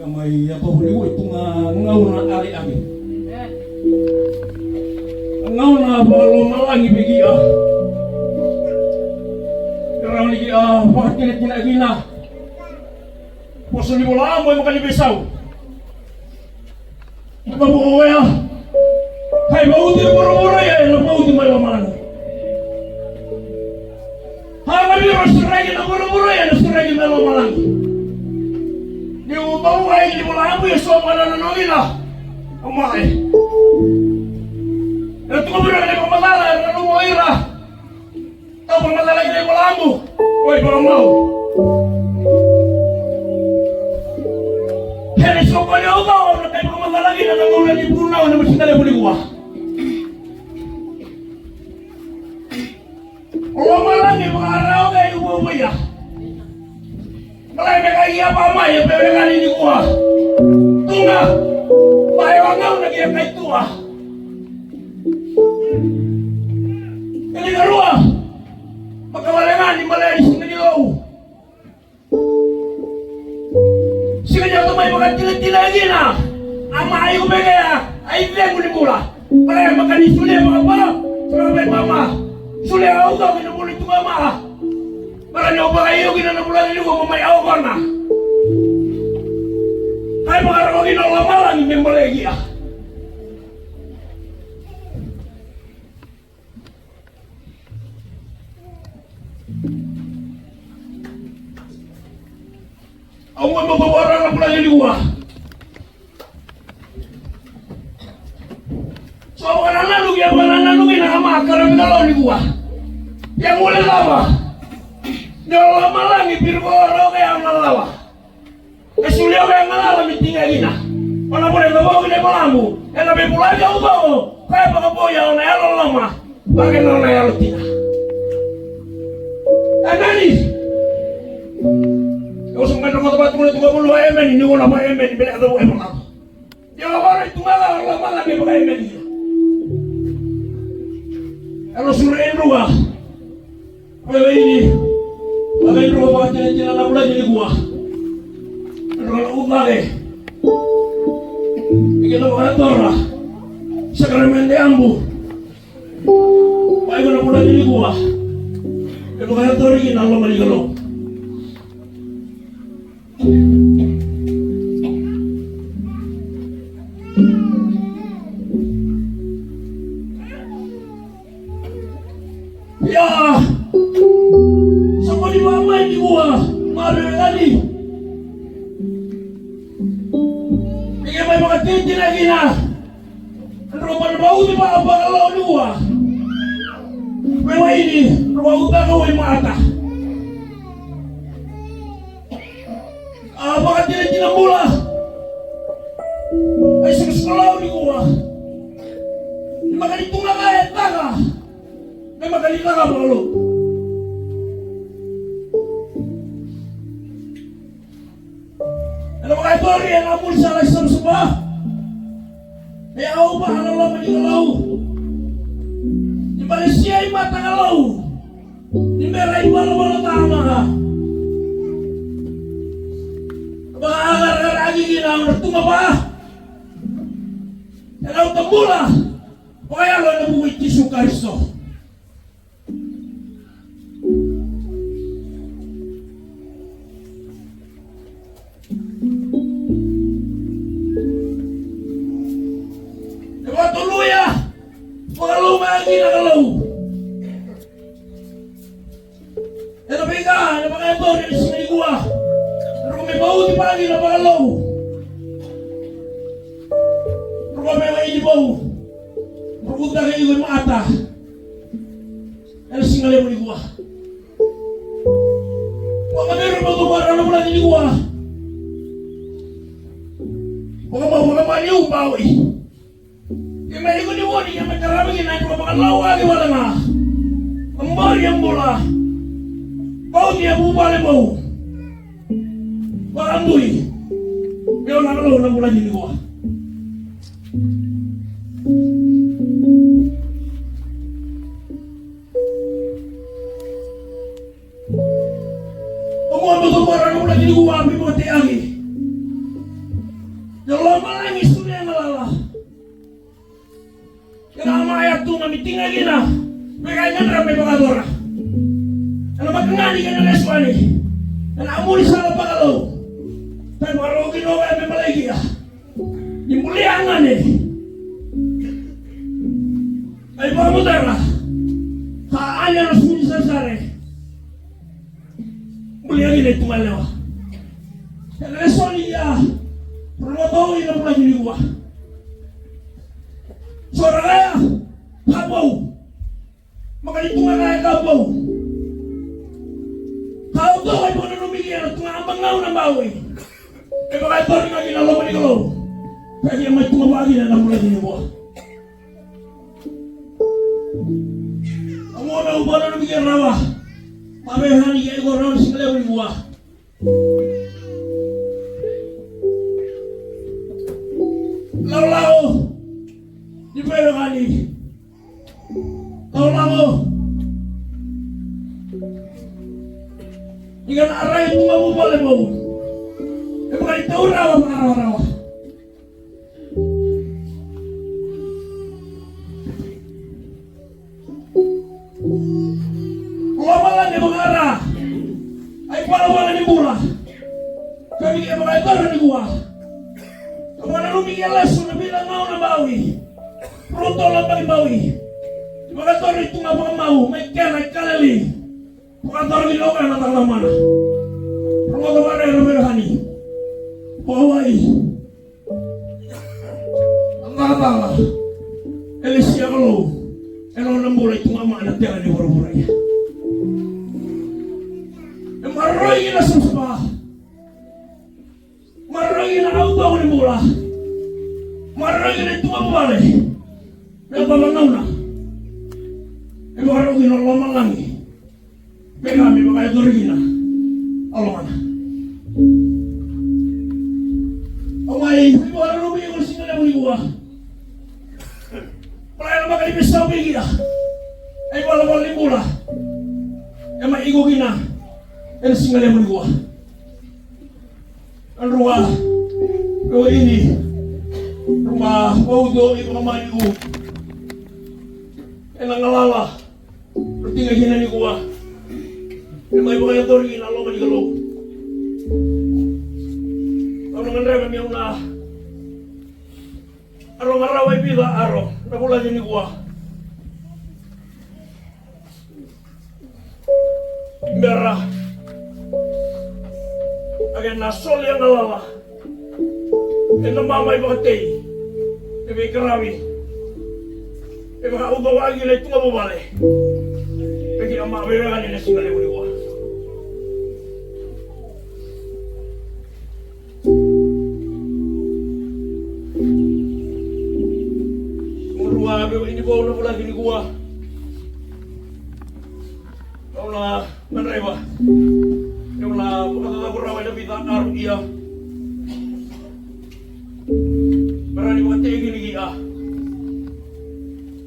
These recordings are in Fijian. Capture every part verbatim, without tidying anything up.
Mai Yakovo ni ua e tu ga gauna aliali. Gauna vakalomalagi vei kea. Rawa ni kea vakatinatinakia na vosa ni Vola Tabu e maka ni veisau. Ka vaka oya, ka ivauti e vuravura, ia ena vauti mai lomalagi. A, ka via sereki na vuravura, ia ena sereki mai lomalagi. Niu vauci ni Vola Tabu, ia so vaka na nona ina. Amai. Era tu vei ira na ivakamacala, era nanuma o ira. Au vakamacala kina i Vola Tabu, o i vakamau. Ena isoko ni au cau na kai vakamacala kina na gauna ni vunau ena mataka levu nikua. O lomalagi vakarau kei vuavuaia. Malai me kai ia vamai e pe wekani nikua. Tuga. Vae o gauna ki a kai tua. Kena ikarua. Vakawale ga ni malai ni siga ni lou. Siga ni ota mai vakatinatinakia kina. A mai iko me kea. A icegu ni bula. Malai maka ni sulia vakava. Sulia vei mama. Sulia au cau kina bula i tuga ma. Mara ni o vakaio kina na vula ni lua mo mai au kona. Ai vakarau kina o lomalagi me balekia. Au mo mo vara na vula ni lua. So vakanananu ki, vakanananu ki na kama kara mi na lau nikua. Ia gule lava. Ni o lomalagi piri ko roke au na lala. E suli au e galala mi tiga kina. O na vuna e cavau kina i Vola Tabu. E na veivulagi au coko. Ka e vakavoi au na yalo loma. Vake na nona yalo tina. Emeni. E oso mai na kota vatu kule tuka vulu a emeni. Ni kona va emeni. Bele a cavau e Vola Tabu. Ia vavara i tuga ga o lomana me vakaemeni. Ena sura e rua. Vakaemeni. Vakaemeni vakatinatinakia na vula ni kua. Ena vula ucake. Ike na vakatora. Sakaramede abu. Vakaemeni na vula ni kua. Ena vakatora ki na loma ni Kalou. Ia, sa mani mamai ni vua, mare gani. Ni ke mai vakatinatinakia kina. Rau vana vauci vakalau ni vua. Me waini, rau vauca ka wai mata. A vakatinatinakia bula. Ai sukusuku lau ni kua. Ni makani tuga ka e taka. Me makani taka vakalau. Ena vakayatori ena mulisala i savasava. Me au vaka na loma ni Kalou. Ni balesia i mata Kalou. Ni bera i valavala tama. Vakagaragara agi kina au na tuma va. Ena au tabula. Vakayalo ena vuku i Jisu Karisito. E vakatoluya. Vakalou mai aki na Kalou. Ena veika ena vakayatori ena siga nikua. Roko me vauci vaki na vakalou. Roko me waini vou. Roko cake iko i mata. Ena siga levu nikua. Vakamau, vakamau, vakamau, vakamau. Vakamau, vakamau, ni ubau i. Ia me iko ni voni, ia me tarava kina, ia me vakalawaki wale ga. Kabori e bula. Vauci e vuvale vou. Vakabui. Me o na Kalou na bula ni nikua. O mua mo tokora na vula ni kua me mo te agi. Lomalagi solia galala. Ia na maya tu ga me tiga kina. Me qai gadreva me vakayacora. Ena makagani kei na lesu ani. Ena amuri sala vakalou. Kai vakarau kina o koya me malaikia. Ni bulia gane. Ai vakamutara. Ka ani ana suni saresare. Bulia kina i tugalewa. E lesoni ia. Rogoto ina vulagi nikua. Sora kaya. Ka vou. Makani tuga kaya ka vou. Ka vou ai vakananumi kina na tuga abagau na baui. E vakayacori ga kina loma ni Kalou. Kaya mai tuga vakakina na vulagi nikua. Au gona au vana na mike rawa. Mave hani ke iko rawa ni siga levu ni vua. Laolao. Ni veve hani. Laolao. Ni kana arai tunga vuvale vou. E vakaitaurawa vakarawarawa. Lomalagi e vakara. Ai valavala ni bula. Kami e vakayacora nikua. Ka vakananumi ke lesu na vica gauna baui. Rua tolu na baki baui. Vakayacora i tuga vakamau mai kena i Kaleli. Vakayacora ni loka na caka na mana. Rogoca vare na veiwekani. Vakawai. Cakacaka. E lesia Kalou. E nona bula i tuga mai na tela ni vuravura ia. E maroroi kina savasava. Maroroi kina auto ni bula. Maroroi kina i tuga vuvale. Me cava gauna. E maroroi kina lomalagi. Me ka me vakayacori kina a lomana. Au mai veivakararumi iko na siga levu nikua. Malai na maka ni veisau vei ia. Ai valavala ni bula. E mai iko kina ena siga levu nikua. Adrua. Rua ini. Rua. Vaudo i vakamani u. Ena galala. Rutiga kina nikua. E mai vakayacori kina loma ni Kalou. Au na gadreva meu na aro ga rawa e vica aro na vulagi nikua. Bera. Ake na soli a galala. E na mamai vakatei. E veikaravi. E vakaucawaki na ituga vuvale. E ki a ma veiwekani na siga levu nikua. Murua veiwaini vou na vulagi nikua. Au na gadreva. Au na vakacacavurawa ena vica aru ia. Marani vakatei kini ki a.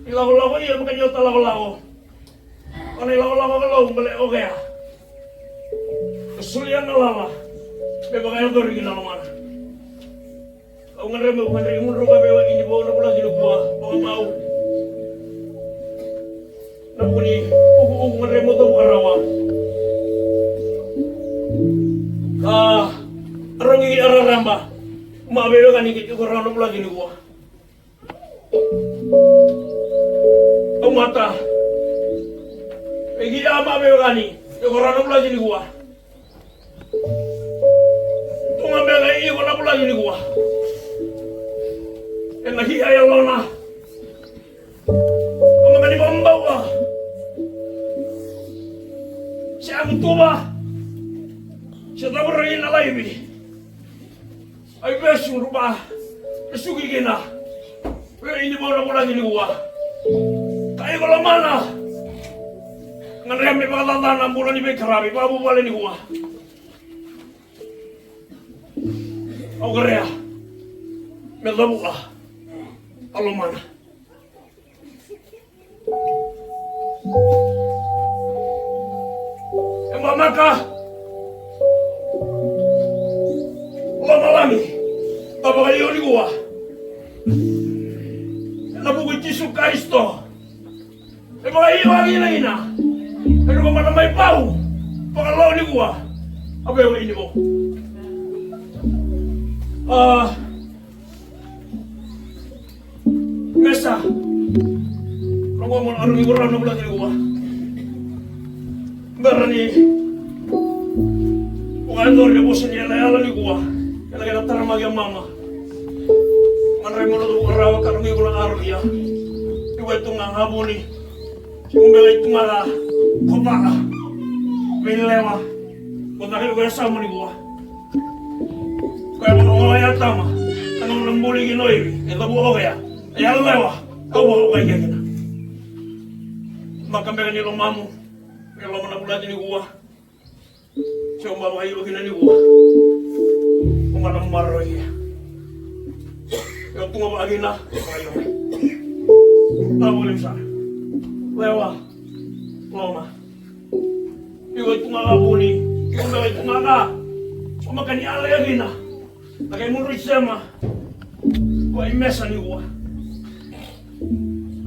Ilakolako ia makaniota lakolako. Ona ilakolako Kalou bale okea. Solia na lala. Me vakayacori kina lomana. Au gadreva meu gadreva mudru ka veiwaini vou na vulagi nikua vakamau. Na vuni ukuuku gadreva meu cavuka rawa. Ka arogi araraba. Ma veiwekani ki tiko rawa na vulagi nikua. Au mata. E ki a ma veiwekani. Tiko rawa na vulagi nikua. Tuga beka e iko na vulagi nikua. Ena hia e yalona. Ka maka ni vakabaua. Se amutuva. Se cavura ina laivi. Ai vesu ruba. E suki kina. Vei ni vou na vulagi nikua. Ka iko lomana. Gadreva me vakacacana bula ni veikaravi vakavuvale nikua. Au kerea me cavuka a lomana. E mamaka. Lomalagi. Vakaio nikua ena vuku i Jisu Karisito. E vakaio a kina ina. E ruka mana mai vau vakalo nikua. A vei o ini vau. A Mesa. Rogo mo na aru ni vura na vula ni kua. Bera ni o ka dori e vosa ni yalayala ni kua. Kena kena taramaki a mama. Madrai mo na tu rawa ka rogi kula aru ia. Iwe tu ga habuni. Siku bela i tu ga la. Ko vaka. Vei lewa. Ko caka ni ko ya samu ni kua. Koya mo na oya tama. Tana mo na buli ki noivi. E tabu oya. E yalewa. Kau mo oya kina. Maka beka ni lomamu. E loma na vulati ni kua. Se o ma vakaio kina ni kua. O ma na maroroi ia. E o tu ga vakakina. Vakaio. Tabu ni sa. Lewa. Loma. Iko i tu ga ka vuni, iko beka i tu ga ka. Ko maka ni yalewa kina. Na kai mudru i sema. Ko i mesa ni kua.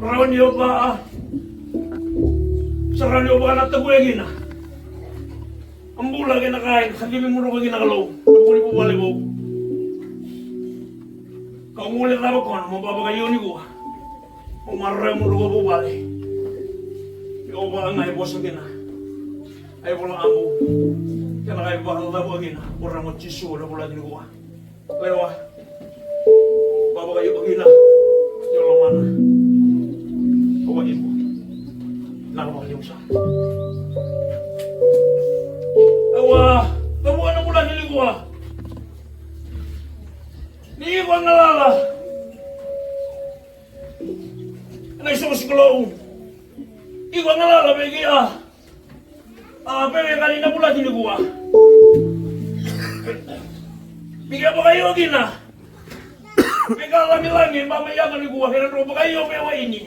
Rawa ni o vaa. Sa rawa ni o vaa na takuya kina. A bula kei na kai, ka civi mudru ko kina Kalou. Na vuni vuvale vou. Ka gule cava kona, mo vavakaio ni kua. Mo maroroya mo ruka vuvale. Ni o vaka ga e vosa kina. Ai vola amu. Kena kai vakacavu kina. Mo ramo Jisu na vulati ni kua. Lewa. Vavakaio kina. Ni o lomana. Ko vakaio. Na ko vakaio sa. Awa. Ka vua na vulati ni kua. Ni iko a galala. Na isoko sikolou. Iko a galala vei kea. A vei kea ni na vulati ni kua. Vei kea vakaio kina. Vei kea lagilagi ba mai yako ni kua kena dro vakaio vei waini.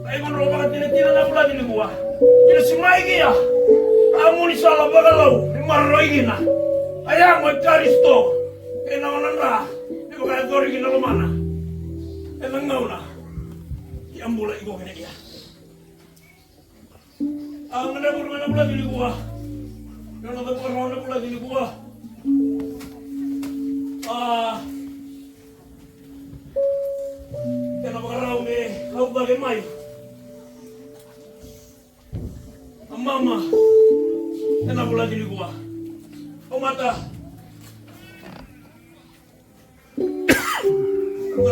Ai mo dro vakatinatina na vulati ni kua. Kina simai kia. A muni sala vakalau ni maroroi kina. A yago e Karisito. Kei na ona dra. Ni vakayacori kina lomana. Ena gauna. Ki a bula iko kina ia. A, mena vuru mena vulati ni kua. Mena vuru mena vulati ni kua. A, kena vakarau me kau cake mai. A mama, kena vulati ni kua. O mata.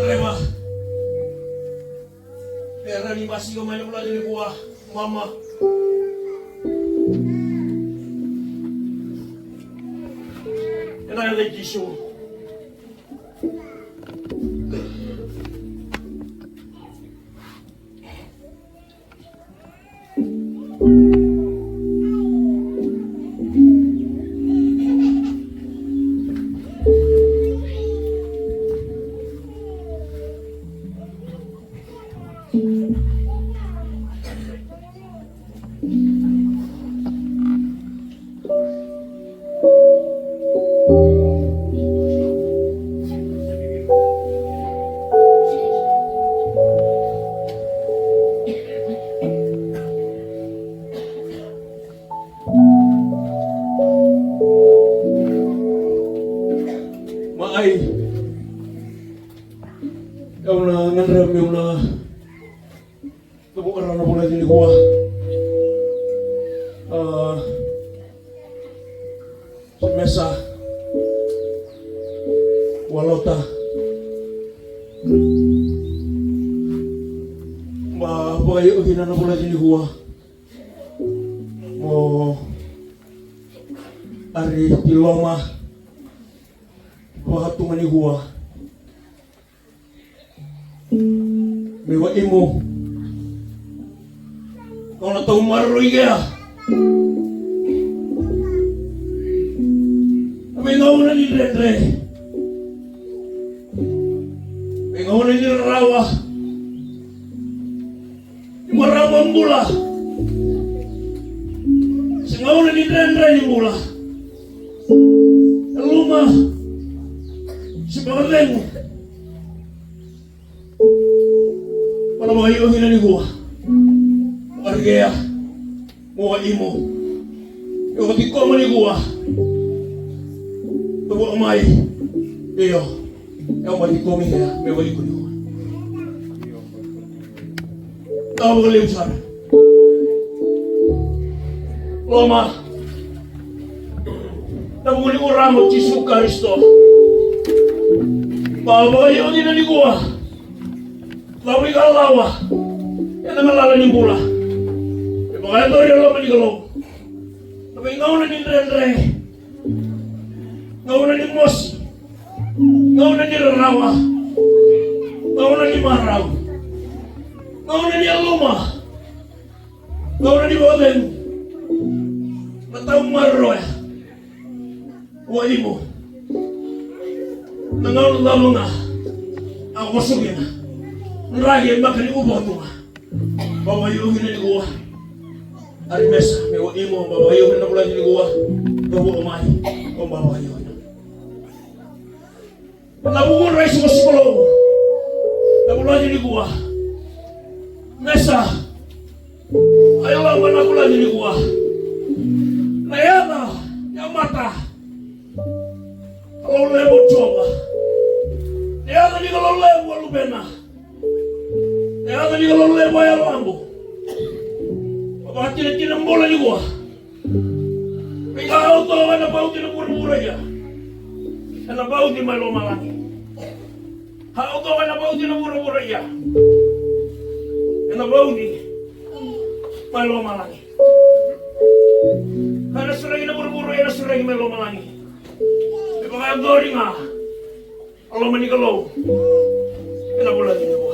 Reva. Pera ni basika mai na vulati ni kua, mama. Ena yaca i Jisu. Ma ai, au na gadreva meu na Tabu ara na vulagi ni kua. A, Mesa. Walota. Ba, ba, io, kina na vulagi ni kua. Mo ari tiloma. Vakatuga ni kua. Me vaimu. Kau na tau maroroi kea. Me gauna ni dredre. Me gauna ni rarawa. Ni marama bula. Se gauna ni dredre ni bula. E luma. Se Vakacegu. Mana vakaio kina nikua. Vakarikea. Mo imo. Io, vakatikoma nikua. Tavua mai. Io. Io, vakatikoma ia. Me vakaiko nikua. Tau vakalevu sara. Loma. Na vuku ni Turaga o Jisu Karisito. Vakaio kina nikua. Cavuikalawa. Ena galala ni bula. E vakayacori e loma ni Kalou. Na veigauna ni dredre. Gauna ni mosi. Gauna ni rarawa. Gauna ni marau. Gauna ni yaluma. Gauna ni vakacegu. Na tau maroroya. Ua imo. Na gauna cava ga. A vosa kina. Draki e maka ni uva tu ga. Vakaio kina nikua. Ari mesa, me ua imo, vakaio kina na vulagi nikua. Tavua mai. Ko vakaio kina. Na vuku ni rai sukosuko lou. Na vulagi nikua. Mesa. Ai loma na vulagi nikua. Na yaca, ya mata. Kalou levu o Jiova. Na yaca ni Kalou levu o Luvena. Na yaca ni Kalou levu o Yalo Tabu. Vakatinatinamu bula nikua. Vei au toka ena vauti na vuravura ia. Ena vauti mai lomalagi. Au toka ena vauti na vuravura ia. Ena vauti mai lomalagi. Ena suraki na vuravura, ena suraki mai lomalagi. Me vakayacori ga. A loma ni Kalou. Ena vulagi nikua.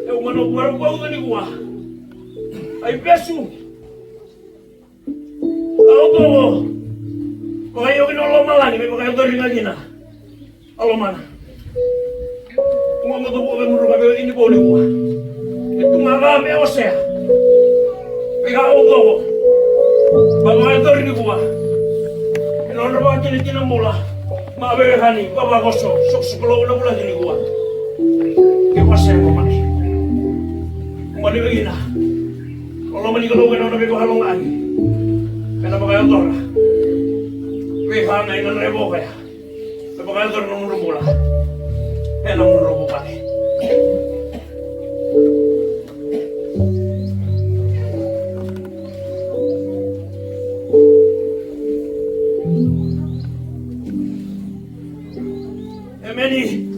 E uma na vua, vua nikua. Ai vesu. Au tovo. Vakaio kina o lomalagi, me vakayacori ga kina. A lomana. Ua mo tovo, me muruka, me ini voli vua. E tu ga ga me osea. Vei ga au tovo. Vakayacori nikua. E nodra vakatinatina bula. Ma veiwekani, vavakoso, sokosokolou na vulagi nikua. Ke vasa e lomani. Mani vei ina. O lomani Kalou ena nona veivakalougatataki. Ena vakayacora. Veivaka ena revo kaya. Ena vakayacora na mudru bula. Ena mudru bula. Emeni.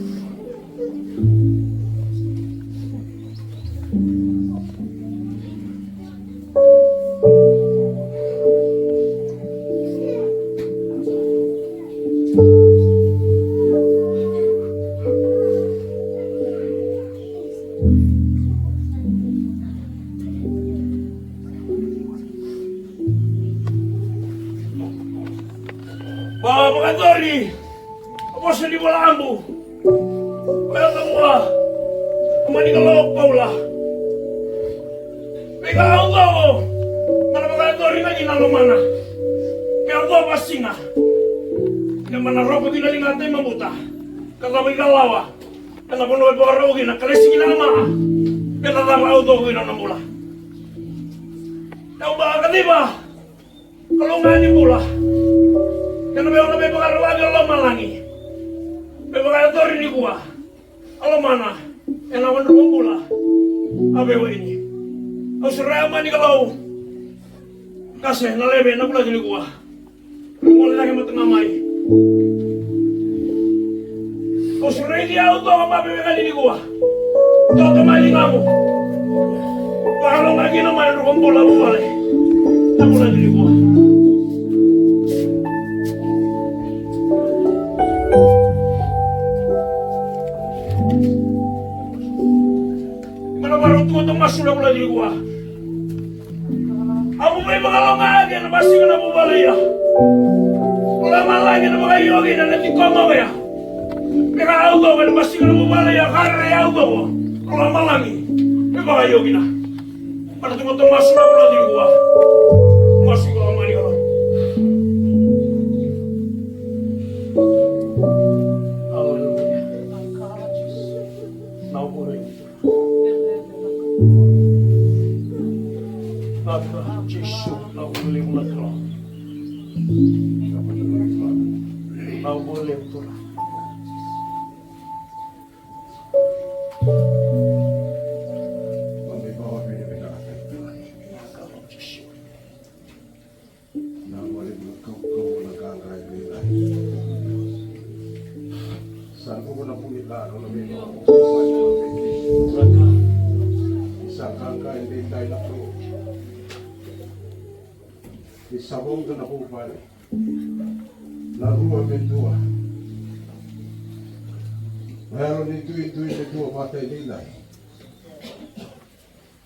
Vavakadori. A vosa ni Vola Tabu. Vaya na vua. A mani Kalou o Paula. Vei ga au coko. Mana vakayacori ga ni na lomana. Me a cova siga. Me mana rogo kina liga tei mabuta. Ka cava i kalawa. Ena vanua e vakarau kina. Ka lesi kina a maa. Me na cava au coko kina na bula. Au ba kaciva. Kalou ga ni bula. Kena vei au na veivakararawaki o lomalagi. Me vakayacori nikua. A lomana. Ena wadruva bula. A veiwaini. Au suraya mani Kalou. Kase na leve na vulagi nikua. Gole cake mata ga mai. Au suraya au toka ma veiwekani nikua. Toka mai ligamu. Vakalougatataki na mai ruku bula vuvale. Na bula ni nikua. Sula kula ni kua. Au mai vakalougatataki ena vasiga na vuvale ya. Lomalagi ena vakaio kina na tikoma oya. Me ka au toko ena vasiga na vuvale ya, ka rere au toko. Lomalagi e vakaio kina. Mana tu matou masu na kula ni kua. Masu ka mani kala. Hallelujah. Na kula ni Jisu, na ule una kala. Na ule una. Na vale na kaukauwa na qaqa e vei lai. Sa vuqa na vuni ca nona vei ca. Ni sa qaqa e vei lai na Kalou. Ni sa vauca na vuvale. Na rua me dua. Na yalo ni duidui me dua vata e vei lai.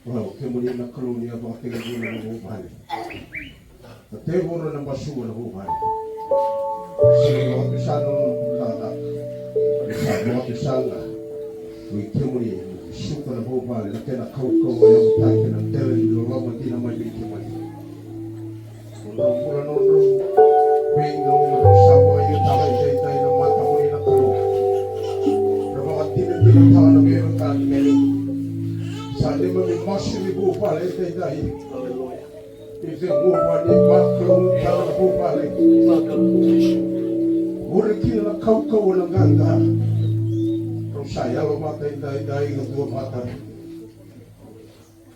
Au, kemuni na Kalou ni a vakatekivu na nomu vale. Na tevoro na basua na vuvale. Sega ni vakatusa na nomu cakacaka. Ni sa vakatusa ga. Oi kemuni, suka na vuvale, na kena kaukauwa yavutaki na dela ni loloma dina mai vei kemuni. Nodrau bula, nodrau veigauna, nodrau sa vakayagataka edaidai na matamuni na Kalou. Ra vakadinadinataka na veiyagataki. Sa neimami masu ni vuvale edaidai. Aleluya. Ni ceguva ni vakalougatataka na vuvale. Vakalougatataka. Vure kina na kaukauwa na qaqa. Rau sa yalovata edaidai na dua vata.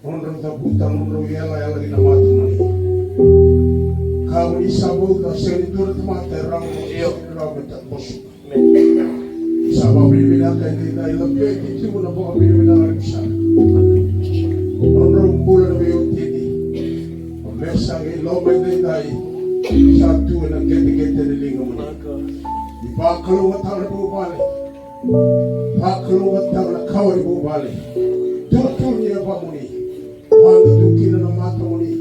Nodrau cavuta, nodrau yalayala ki na matamuni. Ka mo ni sa vauca, sega ni dua na tamata e rawa, io, e rawa me tabosu. Sa vakavinavinaka edaidai, laveti tiko na vakavinavinaka levu sara. Nodrau bula na veiwatini. O me sa qai loma edaidai, sa tu ena qeteqete ni ligamuni. Ni vakalougatataka na vuvale. Vakalougatataka na kawa ni vuvale. Tutu ni yavamuni. Waqa tu kina na matamuni.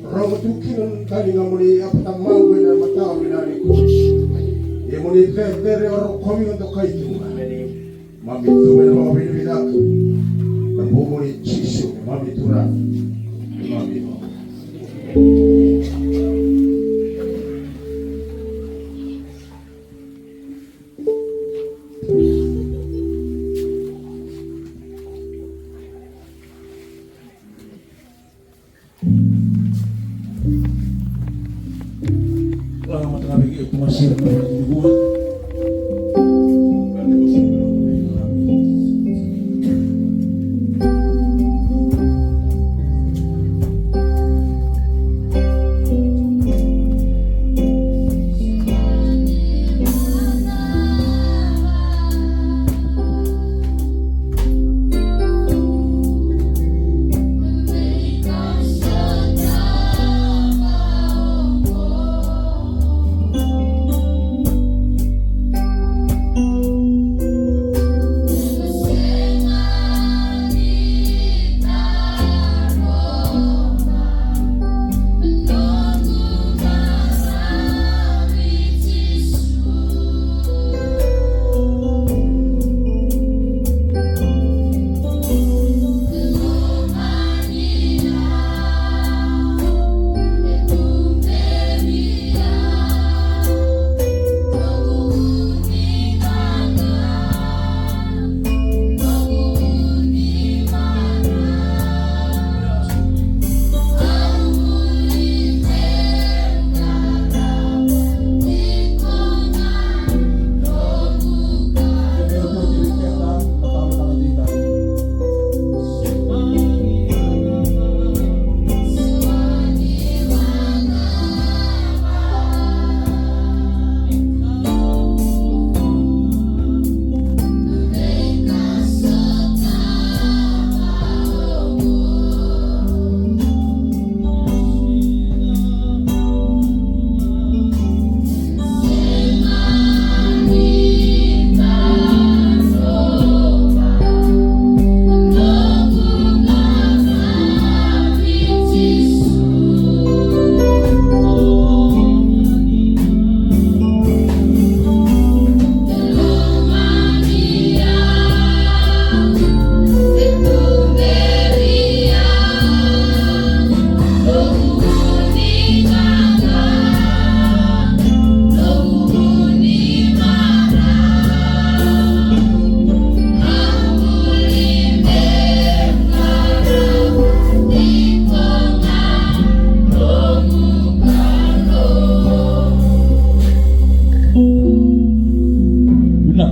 Rogo tu kina na taligamuni. Apa tamaqu ena mataka vinaka ni kua. Ia mo ni cecere, o rokovi, o dokai tu ga. Mami tu ena vakavinavinaka. Na vumuni Jisu, mami Turaga. Mami.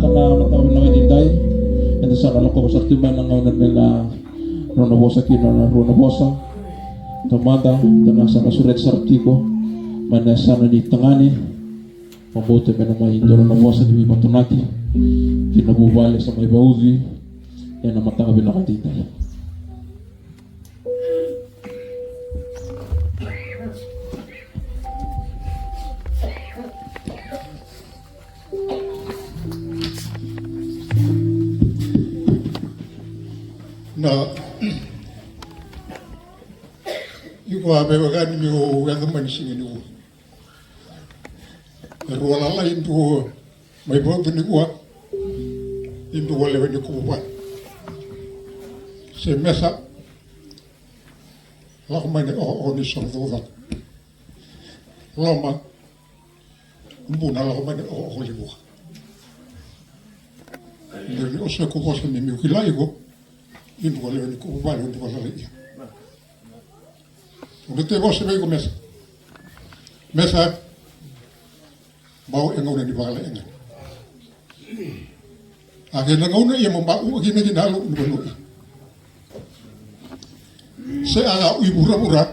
Na mataka vinaka edaidai, eda sa na lakova sara tu mai na gauna me na rua na vosa kina na rua na vosa. Taumada, da na sa na sureti sara tiko mai na yasana ni tagane. Vakabauta me na mai dua na vosa ni veivatonaki ki na vuvale sa mai vauci ena mataka vinaka edaidai. Na, iko a veiwekani meu yaco mai ni siga nikua. E rua lalai, dua mai vauci nikua, e dua lewe ni kuvuvale. Se Mesa, lako mai na okooko ni sogo caucau. Loma, Buna, lako mai na okooko levu. Ni o se ko vosa me meu kila iko, e dua lewe ni kuvuvale, e dua lalai. Au na tei vosa vei iko Mesa. Mesa, bau e gauna ni vakalaegani. A kena gauna ia mo bau kina kina alo ni vanua. Se a ga ui vuravura.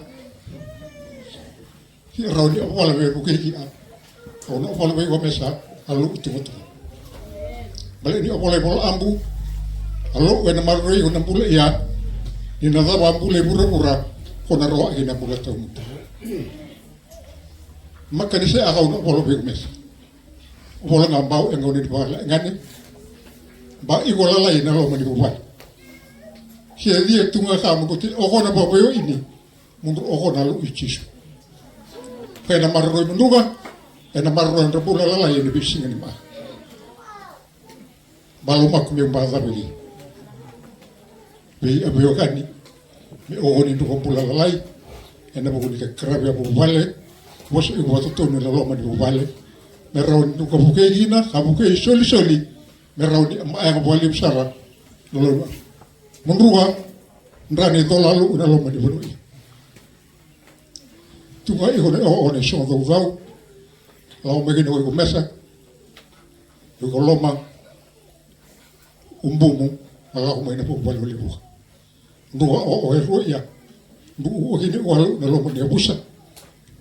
Ki rau ni a vola vei vukei ki a. Au na vola vei iko Mesa, a lo'u tuvatuva. Baleta ni a vola i Vola Abu, a lo'u ena maroroi iko na bula ia, ni na cava a bula i vuravura, ko na rawa kina bula tawamudu. Maka ni se a kau na vola vei iko Mesa. Vola ga bau e gauna ni vakalaegani. Ba iko lalai na loma ni vuvale. Ke cia tu ga ka mo ko te okona vavaiwai ni. Mudru okona lo'u i Jisu. Ka ena maroroi mudru ga, ena maroroi dra bula lalai ena veisiga ni ma. Balo maku meu ba cavili. Vei a veiwekani, me okoni dru ka bula lalai, ena vuku ni ka karavi a vuvale, vosa i vakatotonu ena loma ni vuvale, me rawa ni dru ka vukei kina, ka vukei solisoli, me rawa ni ma ega vakalevu sara, na loma. Mudru ga, dra ni cola lo'u ena loma ni vanua. Tu ga iko na, o, o na isogo caucau. Lako mai kina ko iko Mesa. Iko Loma. Ubumu. A lako mai na vuvale o Levua. Dua o, o e rua ia. Dua o kina iko a lo'u na loma ni yavusa.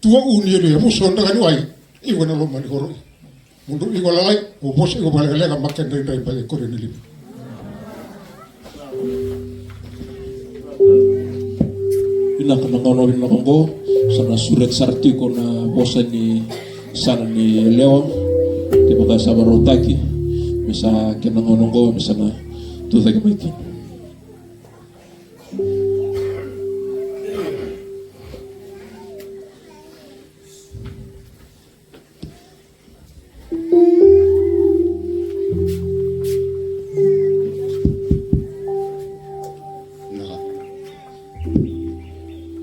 Tua u ni elu yavusa o daka ni wai. Iko na loma ni koro. Mudru iko lalai, o vosa iko vakalekaleka maka dredre bale kore ni lima. Vinaka na gauna vinaka oqo, sa na sureti sara tiko na vosa ni sana ni yalewa, kevaka sa vakarautaki, me sa kena gauna oqo, me sa na tucake mai kina. Na.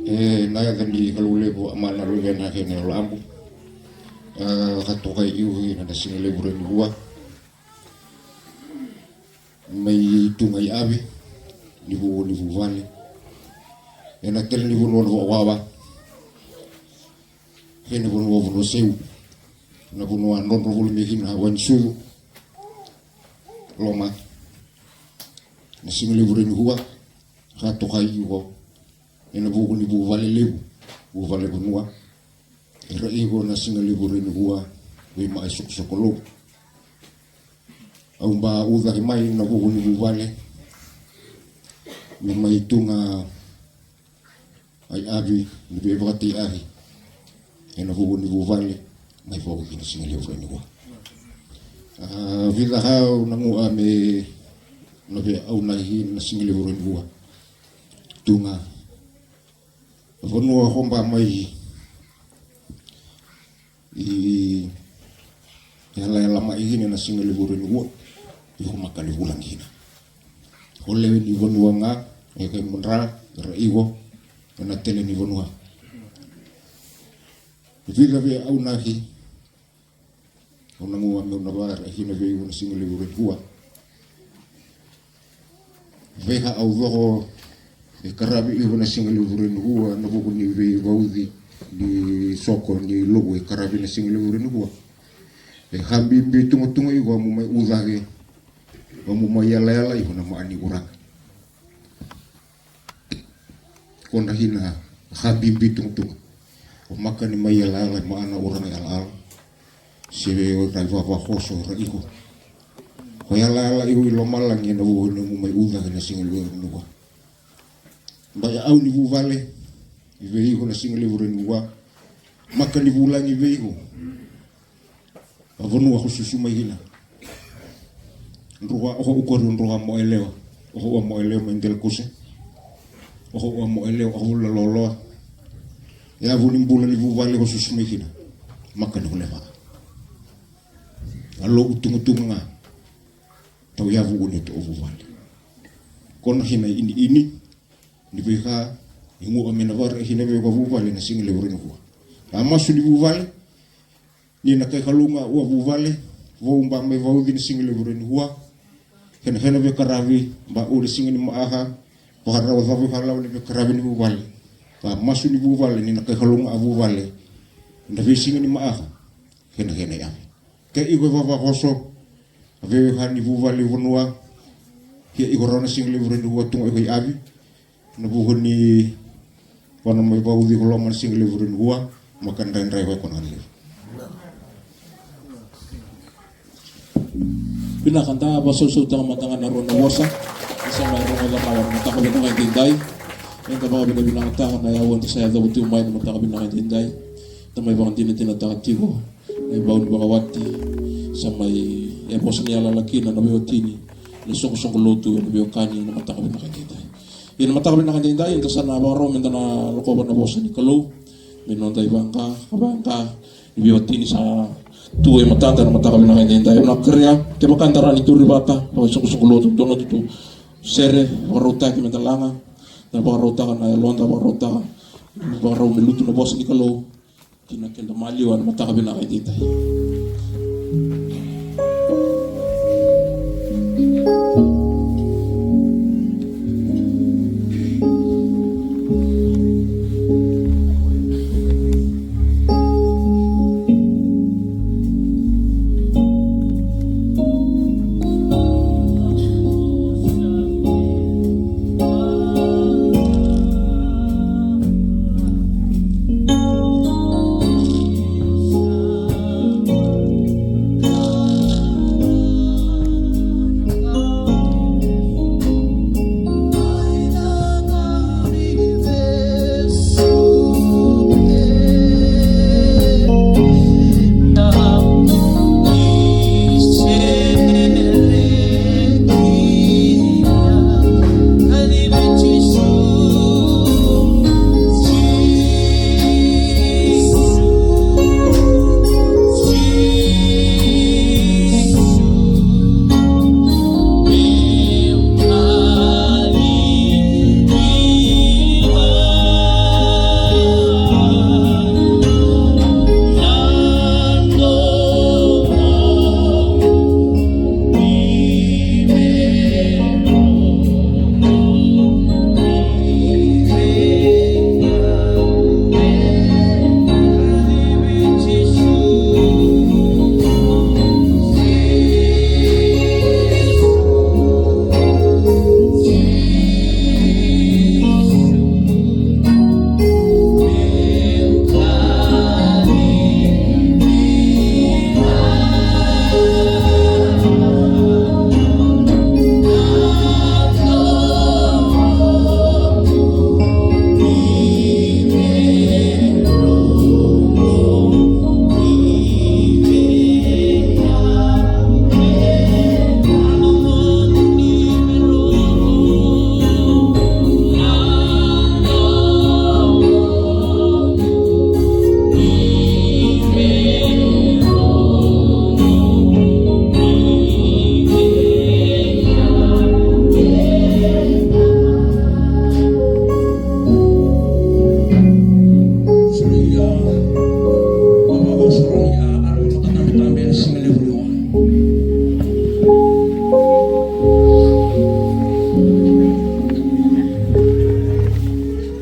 E, na yaca ni Kalou levu, Ama, na Luvena kei na Yalo Abu. A, ka tokai iko kina na siga levu nikua. Mai Tuga i Avi, ni vuku ni vuvale. Ena tele ni vanua na Vawawa. Kei na vanua, vanua seu. Na vanua drodro voli mai kina na wai ni sucu. Loma. Na siga levu nikua. Ka tokai iko. Ena vuku ni vuvale levu. Vuvale vanua. Era iko na siga levu nikua. Vei mai sokosokolou. Au ba ucake mai na vuku ni vuvale. Me mai Tuga i Avi, ni veivakatei Avi. Ena vuku ni vuvale, mai vauci na siga levu nikua. A, vica ka au na gua me na veiaunaki na siga levu nikua. Tuga. Vanua ko ba mai i yalayala mai kina na siga levu nikua. Iko maka ni vulagi kina. Ko lewe ni vanua ga, e kai madra, ra iko, ena tele ni vanua. Vica veiaunaki, Au na gua meu na vara kina vei iko na siga levu nikua. Veika au coko e karavi iko na siga levu nikua, na vuku ni veivauci ni soko ni lovu e karavi na siga levu nikua. E ka bibi tugatuga iko mo mai ucake Nomu mai yalayala i ko na ma'a ni uraga. Ko na hina ka bibi tugutugu. O maka ni mai yalayala i ma'a na uraga yalayala. Se vei o ira i vavakoso ra iko. Ko yalayala i ko i lomalagi ena vuku ni nomu mai uca ki na siga levu ni vua. Ba ya au ni vuvale i vei iko na siga levu ni vua. Maka ni vulagi i vei iko. A vanua ko susu mai kina. Droka, o ko ukori o droka mo elewa. O ko ua mo elewa mai Delakose. O ko ua mo elewa, o ko vula loloa. Yavu ni bula ni vuvale ko susu mai kina. Maka ni ko lewa. A loku tugutugu ga. Tau yavu uni o vuvale. Ko na hina ini ini. Ni veika, i gua me na vara, hina vei ko vuvale na siga levu ni vua. A masu ni vuvale. Ni na kai Kalou ga ua vuvale, vou ba mai vauci na siga levu ni vua. Kena kena veikaravi, ba ule siga ni maaka, vakarau cava ka lau ni veikaravi ni vuvale. Ka masu ni vuvale, ni na kai Kalou ga a vuvale. Na vei siga ni maaka, kena kena yavi. Ke iko e vavakoso, a vei ka ni vuvale vanua, ke iko rau na siga levu ni vua tuga iko i avi. Na vuku ni vana mai vauci ko loma na siga levu ni vua, maka draidrai ko na levu. Vinaka da vasausautaka mada ga na rua na vosa. Ni sa mai rogoca mai na mataka vinaka e daidai. Eda vakavinavinakataka na yaua da sa yacova tiko mai na mataka vinaka e daidai. Da mai vakadinadinataka tiko. Na ivau ni vakawati sa mai e vosa ni yalayala kina na veiwatini, na soqosoqo lotu, na veiwekani, na mataka vinaka daidai. Ia na mataka vinaka daidai eda sa na vakarau meda na lokova na vosa ni Kalou me noda ivaqa ka vaqa ni veiwatini sa tu e matada na mataka vinaka daidai. Au na kerea kevaka eda rawa ni turi vata vakaisoqosoqo lotu, dua na tutu sere vakarautaki meda laga, na vakarautaka na yaloda, vakarautaka, vakarau me lutu na vosa ni Kalou. Kina keda maliwa na mataka vinaka e daidai.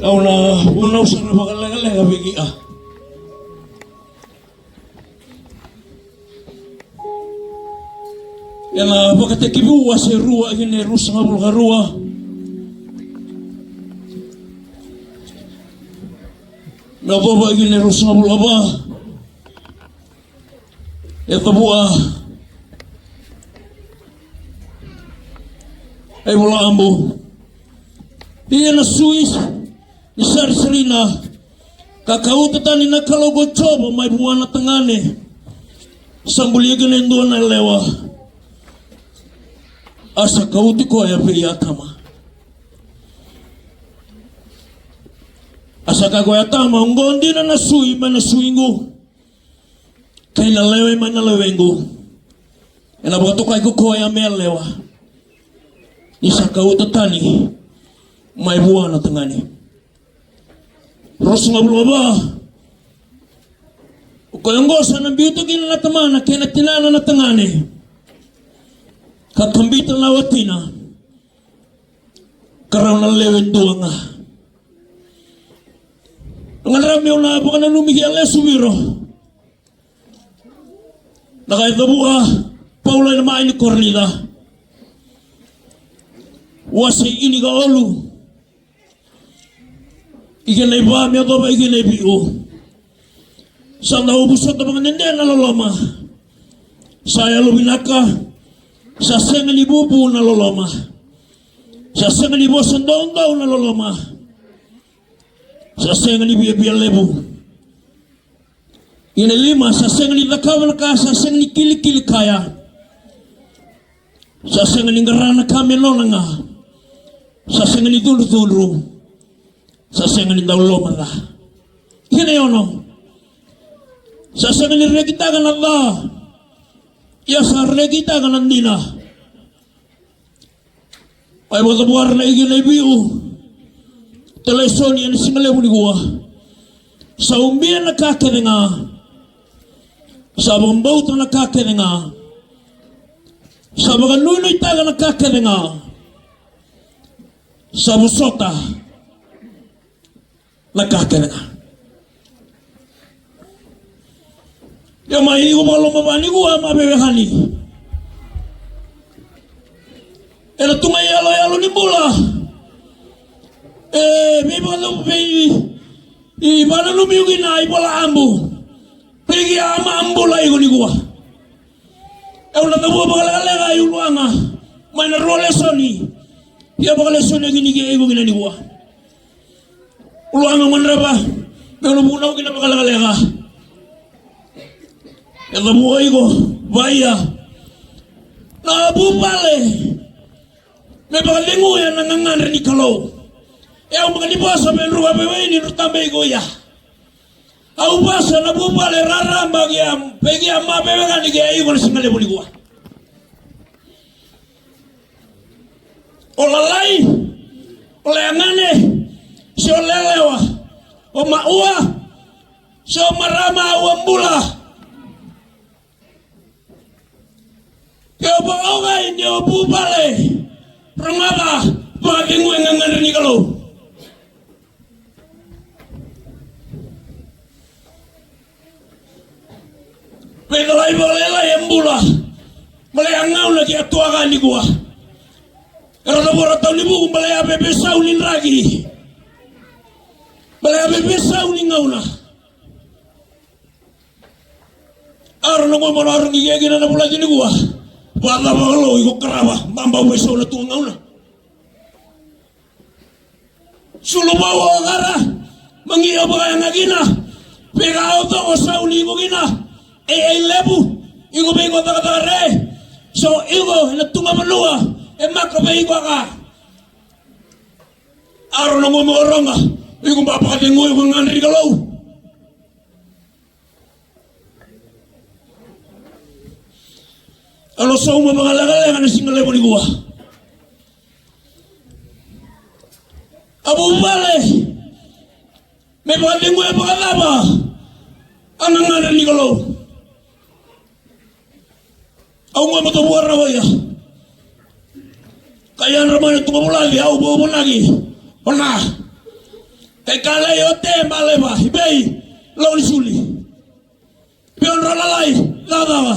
Au na vunau sara vakalekaleka vei kea. Ena Vakatekivu wase rua, tikina e ruasagavulu ka rua me yacova tikina e ruasagavulu ka va. E cavua e iVola Tabu. Ia na sui ni sarisarina, ka kauta tani na Kalou ko Jiova mai vua na tagane, sa bulia kina e dua na yalewa, a sa kauti koya vei Atama. A sa kaya ko Atama, oqo dina na sui mai na suiqu, kei na lewe mai na lewequ. Ena vakatokai ko koya me yalewa, ni sa kauta tani mai vua na tagane. Ruasagavulu ka va. O koya oqo sa na biuta kina na tamana kei na tinana na tagane, ka kabita na watina, ka rau na lewe dua ga. Gadreva meu na vakananumi ki a lesu viro. Na ka e cavua Paula ena mai ni Korinica, wase ini ka olu, tikina e va me yacova tikina e viu. Sa dau vosota vakadede na loloma. Sa yalovinaka. Sa sega ni vuvu na loloma. Sa sega ni vosa doudou na loloma. Sa sega ni viavia levu. Tikina e lima, sa sega ni cakava na ka, sa sega ni kilikili kaya. Sa sega ni qara na ka me nona ga. Sa sega ni cudrucudru. Sa sega ni dau lomaca. Tikina e ono, sa sega ni rekitaka na ca, ia sa rekitaka na dina. Mai vakavuara na tikina e viu. Lesoni ena siga levu nikua. Sa ubia na ka kece ga. Sa vakabauta na ka kece ga. Sa vakanuinuitaka na ka kece ga. Sa vosota na ka kece ga. Ia mai iko vakalomava nikua, ma veiwekani, ena tu ga i yaloyalo ni bula. E veivakacau vei, i vakananumi iko kina iVola Tabu. Vei kea ma bula iko nikua. Au na cavua vakalekaleka i uluaga mai na rua lesoni. Ia vakalesoni kina iko kina nikua. Uluaga, gadreva meu na vunau kina vakalekaleka. E cavua iko, vaya na vuvale me vakaceguya na gagadre ni Kalou. E au maka ni vosa vei drau veiwei ni drau tabe iko ia. Au vosa na vuvale raraba ki a, vei kea ma veiwekani, kei iko na siga levu nikua. O lalai, o lagane, se o lelewa, o maua, se o marama, au a bula. Ke o vakaogai ni o vuvale, rogoca, vakacegu e gagadre ni Kalou. Veitalai vakalailai e bula. Baleta a gauna ke a tuaka nikua. Era cavura tau ni vuku baleta a veivesau ni draki. Baleta a veivesau ni gauna. Aro na gua mano aro ni kekina na vulati nikua. Vacava Kalou iko qarava. Baba veisau na tu gauna. Sulu vou o kara, magi o vakayaga kina. Veka o toko sau ni iko kina. E, e levu, iko vei iko cakacaka re. So iko, ena tuga vanua, e maka vei iko a ka. Aro na gua me o roga, iko ba vakacegu iko gagadre ni Kalou. Au na sauma vakalekaleka na siga levu nikua. A vuvale me vakaceguya vakacava a gagadre ni Kalou. Au gua me tavua rawa ia. Ka yadra mai na tuga vulati, au vavunaki. Ona. Kai kalai o te baleva i vei, lau ni suli. Vei o dra lalai, cakacaka.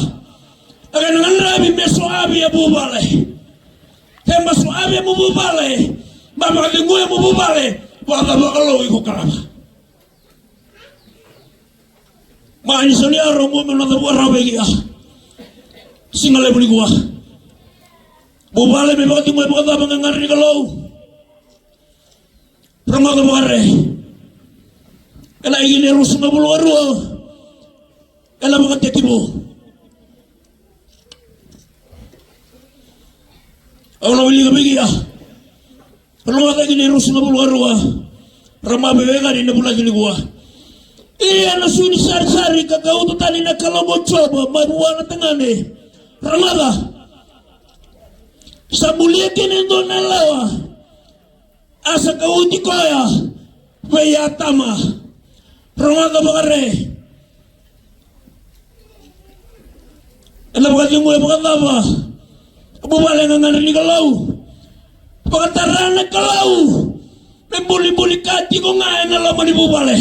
A kena gagadre me soavi e vuvale. Ke ba soavi e vuvale, ba vakaceguya e vuvale, vakacava Kalou iko qarava? Mai ni soli aro mo me na cavua rawa vei kea. Siga levu nikua. Vuvale me vakaceguya vakacava gagadre ni Kalou? Rogoca vakare. Ena ika ni ruasagavulu ka rua. Ena vakatekivu. Au na wilika vei kea. Rogoca ika ni ruasagavulu ka rua. Ra ma veiwekani na vula tini kua. Ia na sui ni sarisari ka kauta tani na Kalou o Jiova mai vua na tagane. Rogoca. Sa bulia kina e dua na yalewa. A sa kauti koya vei Atama. Rogoca vakare. Ena vakaceguya vakacava? Vuvale gagadre ni Kalou. Vakatara na Kalou me bulibuli ka tiko ga ena loma ni vuvale.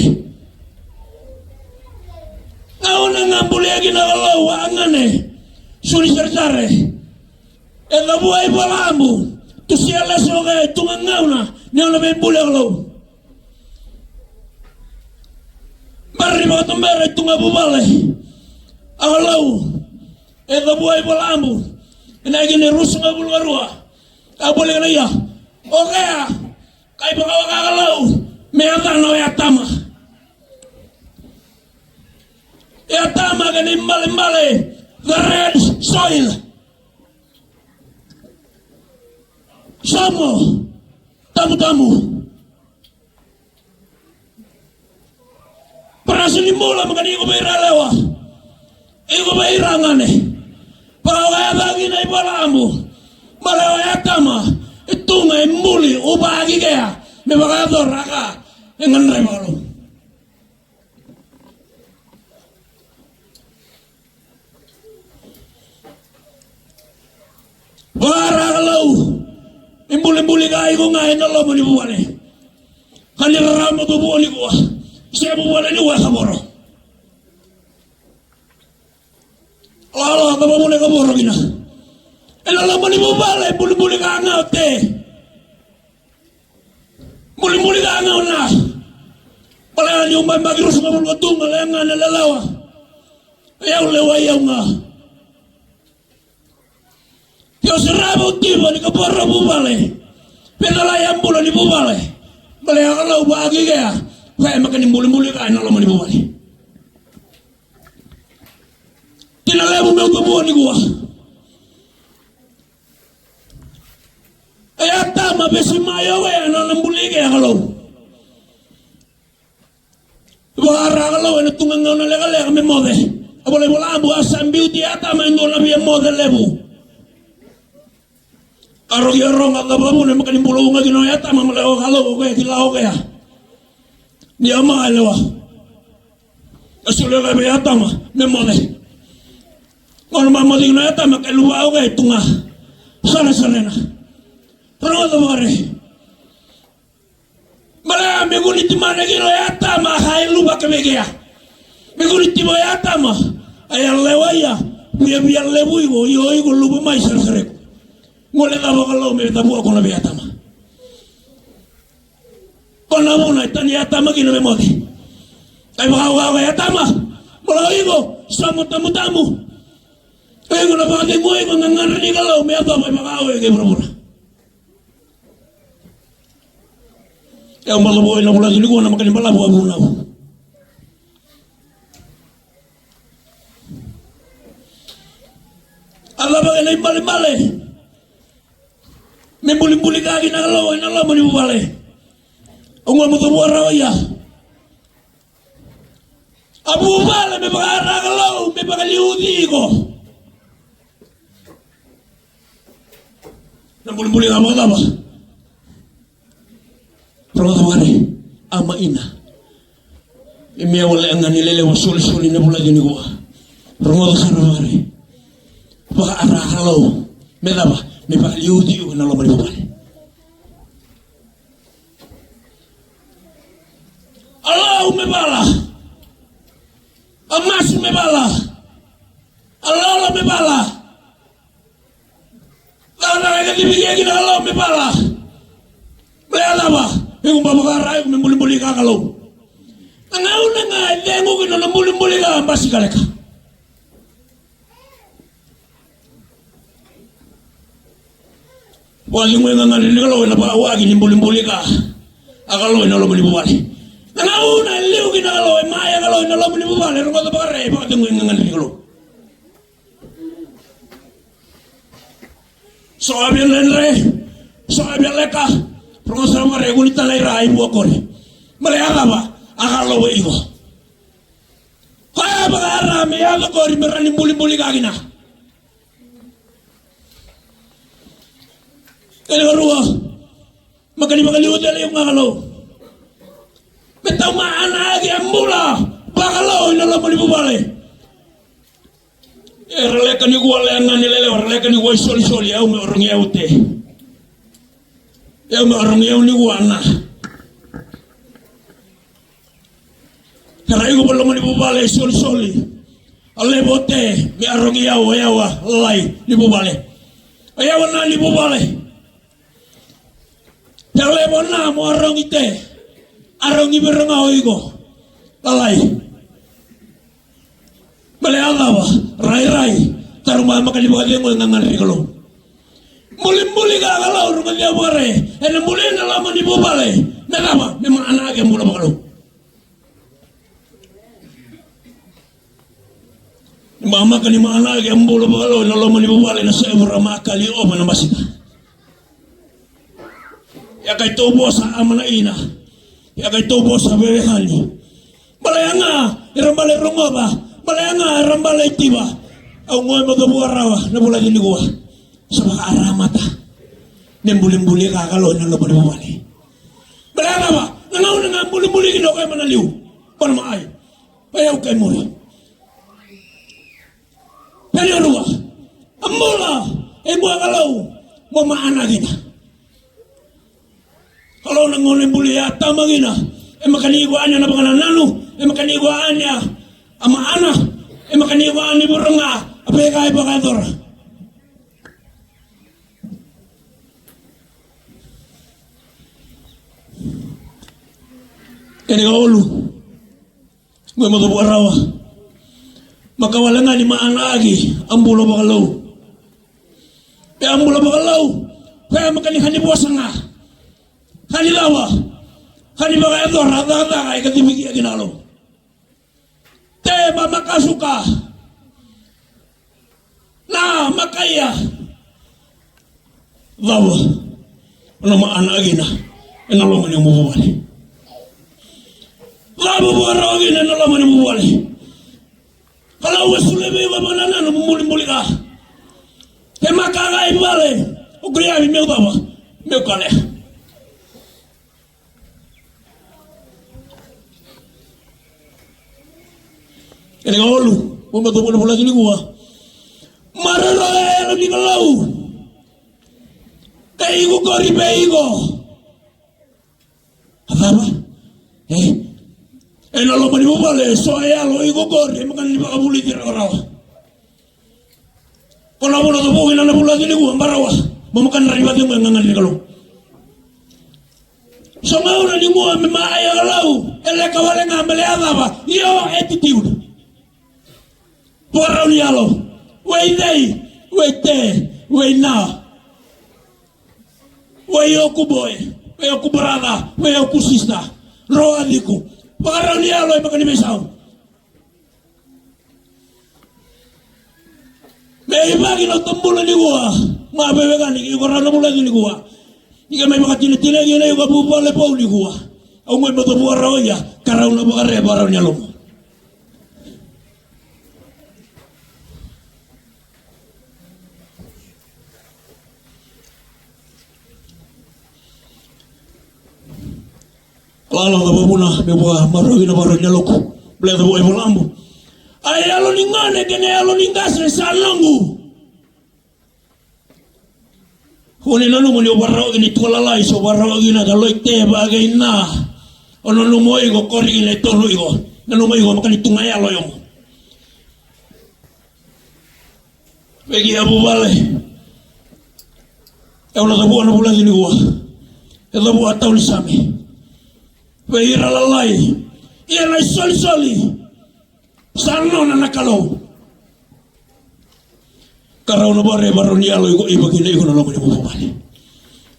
Gauna ga bulia kina Kalou a gane, sui ni sarisari. E cavua i Valamu, tusia lesu o kea e tu ga gauna ni o na veibuli a Kalou. Bari vakatubera e tu ga vuvale a Kalou. E cavua i Valamu ena ika ni ruasagavulu ka rua. A voli kana ia o kea, kai vakawaka a Kalou me yacana o Atama. E Atama kena ibalebale, the red soil. Somo, tamutamu. Parasa ni bula maka ni iko vei ira yalewa, iko vei ira gane. Vakawaya cake na iVola Tabu. Bale o Atama e tu ga e buli, uva aki kea me vakayacora ka e gadreva Kalou. Vara Kalou, ni bulibuli ka iko ga ena loma ni vuvale. Ka ni rarama tu vua nikua, se vuvale ni weka voro. Lalo ka vavuna ka voro kina. Ena loma ni vuvale, bulibuli ka ga o te. Bulibuli ka ga o na. Bale ni uba baki rusu ka vulu ka tu ga le ga na lelewa. E au lewa i au ga. Ke o sarava o tiva ni ka voro vuvale. Pe cala ya bula ni vuvale. Bale ya Kalou vaki kea. Koya e maka ni bulibuli ka ena loma ni vuvale. Kina levu meu ka vua nikua. E Atama vesi mai o koya na nona buli kea Kalou. Vara Kalou ena tu ga gauna lekaleka me moce. A vola iVola Tabu a sa biuti Atama e dua na via moce levu. Ka roki a roga ka vavuna e maka ni bula uga kina o Atama, bale o Kalou o koya kila o koya. Ni a maka e lewa. A soli koya vei Atama me moce. Gauna ma moce kina o Atama ka luva o koya e tu ga. Sara sarena. Rogoca vakare. Bale me kua ni timana kina o Atama, a luva ka vei kea. Me kua ni tiva o Atama, a yalewa ia, viavia levu iko, io iko luva mai sarasareku. Gole cava Kalou me cavua kona vei Atama. Kona vuna e tani Atama kina me moce. Kai vakawaka e Atama, bale o iko, somo tamutamu. O iko na vakacegu o iko na gadra ni Kalou me yacova e vakaoe kei vuravura. E au balavu ena vula tini kua na maka ni balavu a vunau. A cava kena ibalebale me bulibuli ka kina Kalou ena loma ni vuvale? Au gua mo cavua rawa ia. A vuvale me vakaara Kalou me vakaliuci iko. Na bulibuli ka vakacava? Rogoca vakare, ama ina. E me wale a ga ni lelewa solisoli na vula tini kua. Rogoca sara vakare. Vakaara Kalou me cava? Me vakaliuci iko ena loma ni vuvale. A lau me vala. A masu me vala. A lolo me vala. Ka e kacivi kina Kalou me vala. Baleta na cava? Iko ba vakara iko me bulibuli ka Kalou. Na gauna ga e cegu kina na bulibuli ka basika leka. Vakacegui ga gadre ni Kalou ena vakawaki ni bulibuli ka a Kalou ena loma ni vuvale. Na gauna e liu kina Kalou, e maya Kalou ena loma ni vuvale, rogoca vakare, vakacegui ga gadre ni Kalou. So a via dredre, so a via leka, rogoca vakare, kua ni talai ira i vua kore. Baleta na cava? A Kalou e iko. Koya vakara me yaco kori me rawa ni bulibuli ka kina. Kena karua, makani vakaliu tale iko ga Kalou. Me taumana ake a bula vakalou ena loma ni vuvale. Era leka ni kua lea ga ni lelewa, era leka ni kua isolisoli, au me orogi au te. Au me orogi au ni kua na. Era iko va loma ni vuvale isolisoli. A levo te me arogi au, o yawa lalai ni vuvale. O yawa na ni vuvale. Te a levo na mo arogi te. Arogi vei ira ga o iko lalai. Baleta na cava? Rairai. Taru ma makani vakacegu e gagadre ni Kalou. Bulibuli ka Kalou, rogoci au vakare. Ena buli ena loma ni vuvale. Me cava? Me maana ake bula vakalou. Ni mamaka ni maana ake bula vakalou ena loma ni vuvale na sevura makali ova na masika. Ia kaitou vosa amana ina. Ia kaitou vosa vevekani. Baleta ga era bale rogoca. Baleta ga era bale tiva. Au goi mo cavua rawa na vulaci nikua. Sa vakaara mata. Me bulibuli ka Kalou ena loma ni vuvale. Baleta ga na gauna ga bulibuli kina o koya mana liu. Pana ma ai. Pai au kai muri. Pene rua. A bula e bua Kalou mo maana kina. Kalou na gauna e buli a tama kina. E makani iko ania na vakanananu. E makani iko ania a maana. E makani iko ani vura ga a veka e vakayacora. Kena kaulu. Goi mo cavua rawa. Maka wale ga ni maana ake a bula vakalou. Pe a bula vakalou. Pe a makani hani vosa ga. Hani cava. Hani vakayacora a cakacaka e kacivi kina Kalou. Te ma makasuka. Na makaia. Cava o na maana kina ena loma ni vuvale? Cava o vakarau kina ena loma ni vuvale? Kalou e solia vei iko vakanananu mo bulibuli ka. Ke maka ga i vale o kuri yavi meu cava? Meu kalea. Kena kawalu, mo me toka na vula tini kua. Maroroi e yalo ni Kalou. Ka iko qori vei iko. A cava? E, ena loma ni vuvale, so e yalo iko qori, e maka ni vakavulici rawarawa. Ko na vuna tovuki na na vula tini kua, barawa. Mo maka ni rai vata e gagadre ni Kalou. So gauna ni mua me maai a Kalou, e leka wale ga me le a cava, your attitude. Vakarau ni yalo. Wei cei, wei te, wei na. Wei oku boy, wei oku brother, wei oku sister. Ro a ciku. Vakarau ni yalo e maka ni veisau. Me ivaki na tabula ni kua, ma vevekani, iko rau na vula ni kua. Ika mai vakatinatina kina iko vuvale vou ni kua. Au mai mata vua rau ia, ka rau na vakare, vakarau ni yalomu. Lala na vavuna me vua marau ina varau ni yaloku. Bele na vua e valabu. A yalo ni gone kei na yalo ni qase sa noqu. Kua ni nanuma ni o varau kina i tualalai, so varau kina ka loi te vakaina. O nanuma o iko kori kina e tolu iko. Nanuma iko maka ni tuga yalo yomo. Veki a vuvale. E au na cavua na vulaci nikua. E cavua tau ni same. Vei ira lalai. Ia na isolisoli. Sa nona na Kalou. Ka rau na vare varau ni yalo iko iva kina iko na loma ni vuvale.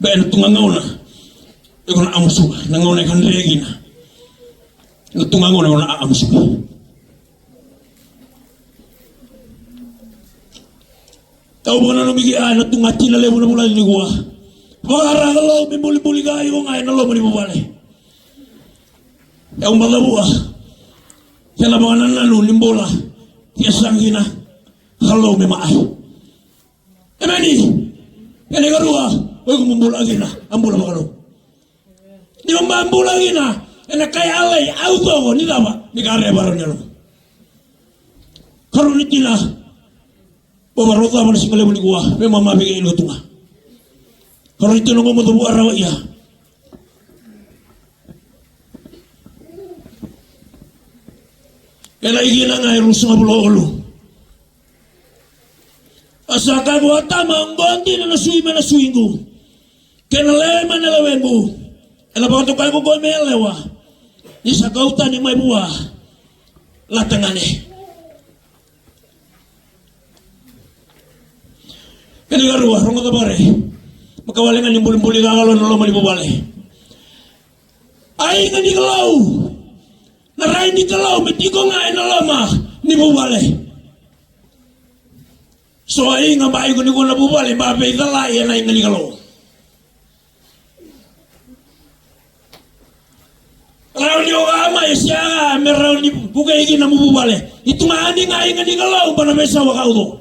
Be na tu ga gauna. Iko na amusuka. Na gauna e ka dre kina. Na tu ga gauna iko na amusuka. Au vua na nomiki a na tu ga tina levu na vulaci nikua. Vakara Kalou me bulibuli ka iko ga ena loma ni vuvale. E au macavua. Kena vakanananu ni bula. Ke sa kina. Kalou me maai. Emeni. Kena ikarua. O iko mo bula kina. A bula vakalou. Ni o ma bula kina. Ena kai alai. Au coko. Ni cava. Ni ka re varau ni alo. Karua ni tina. Vavarau cava na siga levu nikua, me mama vei kei na tu ga. Karua ni tina qo mo cavu a rawa ia. Ena ikina ga e ruasagavulu ka walu. A sa kaya ko Atama, oqo dina na sui mai na sui qu. Kei na lewe mai na lewe qu. Ena vakatokai ko koya me yalewa. Ni sa kau tani mai vua. Na tagane. Kena ikarua, rogoca vare. Maka wale ga ni bulibuli ka Kalou na loma ni vuvale. A iga ni Kalou. Na rai ni Kalou me tiko ga ena loma ni vuvale. So a iga ba iko ni ko na vuvale ba veicalai ena iga ni Kalou. Rawa ni o ga mai se a me rawa ni vukei kina mo vuvale. I tu ga ni ga iga ni Kalou ba na veisau a kauco.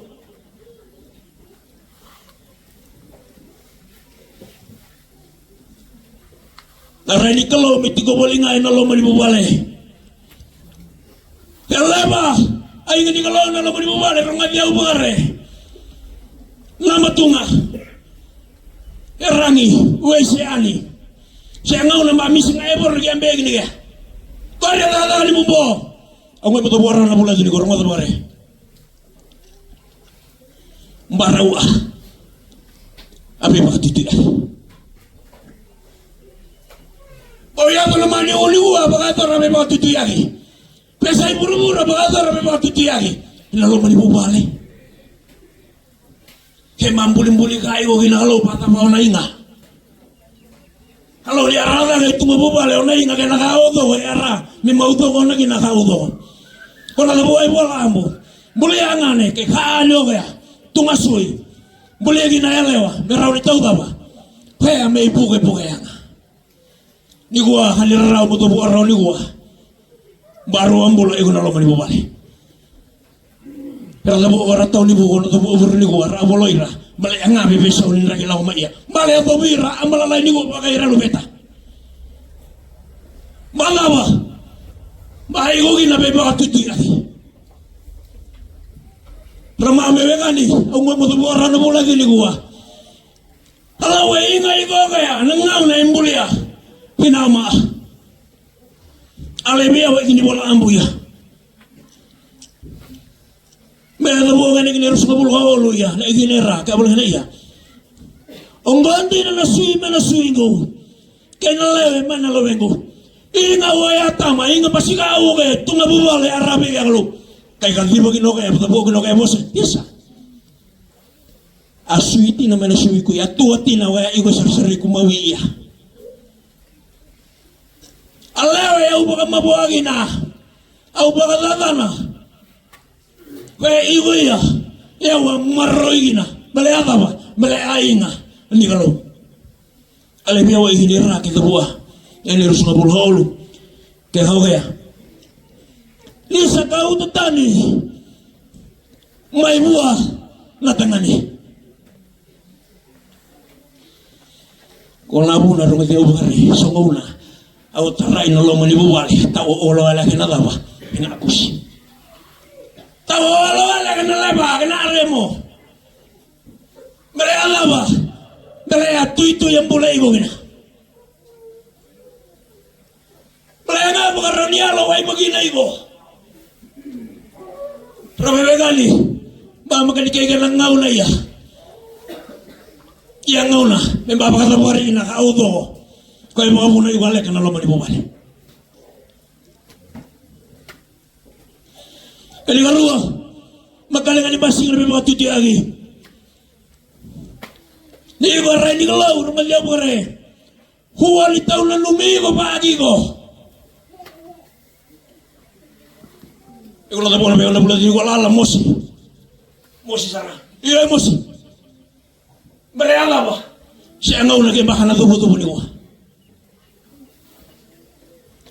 Na rai ni Kalou me tiko voli ga ena loma ni vuvale. Yalewa, a iga ni Kalou na loma ni vuvale, rogoci au vakare. Na matuga. E ragi, wei se ani. Se gauna ma misi ga e voro ki a beki ni kea. Kore cakacaka ni bubo. Au ga i mato vua rau na vulaci ni ko rogoca vakare. Baraua. A veivakatutuiyaki. Bau yaco na mani uli ua vakayacora a veivakatutuiyaki. Pesa i vuravura vakayacora a veivakatutuiyaki. Ena loma ni vuvale. Ke ma bulibuli ka iko kina Kalou vata va o na iga. Kalou ni a rau cake tu ga vuvale o na iga kei na ka o coko e ra me mau coko na kina ka o coko. Ko na cavua i vola abu. Bulia gane ke ka ni o kea. Tu ga sui. Bulia kina yalewa me rau ni taucava. Kea me i puke puke yaga. Nikua ka ni rarau mo tovu arau nikua. Barua bula iko na loma ni vuvale. Era tovu o ra tau ni vuko na tovu o vuru nikua ra volo ira. Bale a ga vevesau ni draki lau ma ia. Bale a tovu ira a malalai nikua vaka ira luveta. Malava. Ba iko kina vevakatutuiyaki. Ra ma me wekani au ga mo tovu arau na vula ki nikua. Ala we iga iko kea na gauna e bulia. Kina ma. Alevia wa ikini vola abu ia. Me na vua gani kini rusu ka vulu ka olu ia na ikini ra ka vulu gani ia. Oqo dina na sui me na sui qu. Kei na lewe me na lewe qu. Iga wa ya tama iga pasika au ke tunga vuvale a ravi ya kalu. Kai ka civa kino ke vata vua kino ke vosa. Isa. A sui tina mai na sui kui a tua tina wea iko sarisari ku mawi ia. A lewe au vakamavoagina. Au vakacacana. Wea iko ia. Ia wa maroigina. Bale a cava. Bale a iga. Ni kalou. A lewe ia wa igini ra ki cavua. Ia ni rusu na vulu haulu. Ke hau kea. Ni sa kauta tani. Mai vua na tagane. Ko na vuna rogo te uvare so gauna. Au tarai na loma ni vuvale tau olo ala ke na cava. Ke na kusi. Tau olo ala ke na leva ke na remo. Mere a cava. Mere a tuitui a bula iko kina. Bale ga vakarau ni yalo wai makina iko. Ra vevekani. Ba makani kei kena gauna ia. Ia gauna me ba vakacavari kina ka au coko. Ko e vakavuna iko a leka na loma ni vuvale. Kena ikarua, maka leka ni basika na veivakatutuyaki. Ni iko a rai ni Kalou, rogoci au vakare. Hua ni tau nanumi iko vaki iko. Iko lata vua na vei au na vula tini iko lala mosi. Mosi sara. Io e mosi. Bale a cava? Se a gauna ke baka na cuvucuvu ni ua.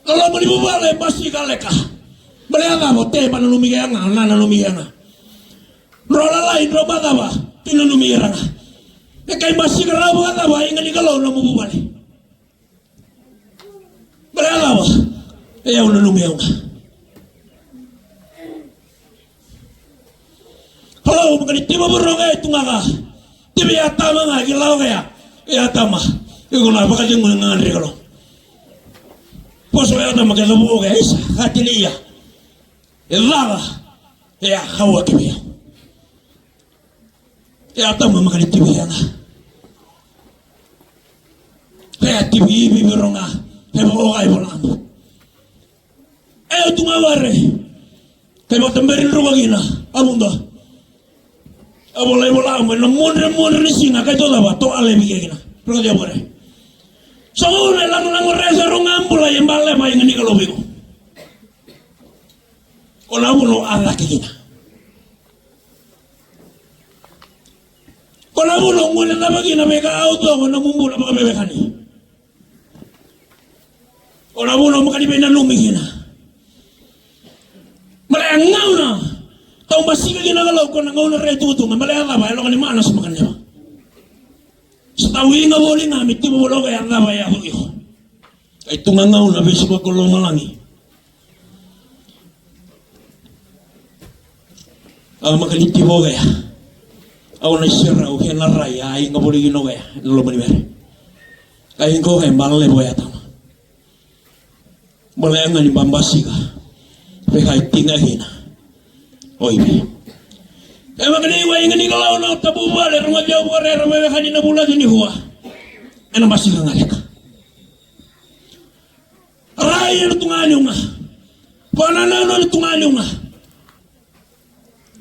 Na loma ni vuvale e basika leka. Bale a cava? O te ba nanumi ke ga, o na nanumi ke ga. Dro lalai, dro ba cava? Tu nanumi ira ga. E kai basika rawa vakacava? Iga ni Kalou na mu vuvale. Bale a cava? E au nanumi au ga. Kalou, maka ni tiva vuroga e tu ga ka. Tiva i Atama ga, ki lako kea. E Atama. Iko na vakacegu e gagadre Kalou. Poso e Atama ke cavu o kea, isa, ka tini ia. E caka. E a kaua ki vei au. E Atama maka ni tivi ena. E a tivi ivi vei roga. E vaka o kai vola amu. E o tu ga ware. Kai vakataberi druka kina. A muda. A vola i vola amu. Ena mudre mudre ni siga. Kai to cava. To a levi kei kina. Druka tia vare. Sa ure lagolago resa roga bula. E baleva iga ni Kalou vei iko. Ko na vuna o a cake kina. Ko na vuna o gole cava kina veika au toka na mubula vakavevekani. Ko na vuna o makani veinanumi kina. Male a gauna tau basika kina Kalou ko na gauna rai tukutuku male a cava e loka ni mana sa makaneva. Sa tau iga voli ga me tivo voli o koya cava e yaco iko. Kai tu ga gauna veisivakalou malagi. A maka ni tivo kea. Au na iserau kei na rai a iga voli kina o kea ena loma ni were. Kai iga o kea e bala levu o Atama. Bala e ga ni babasika. Veka e tiga kina. O ivi. E maka ni iwa iga ni Kalou na tabu vale rogoci au vakarera me veka ni na vulaci ni hua. Ena basika ga leka. Rai ena tu ga niu ga. Vananau na tu ga niu ga.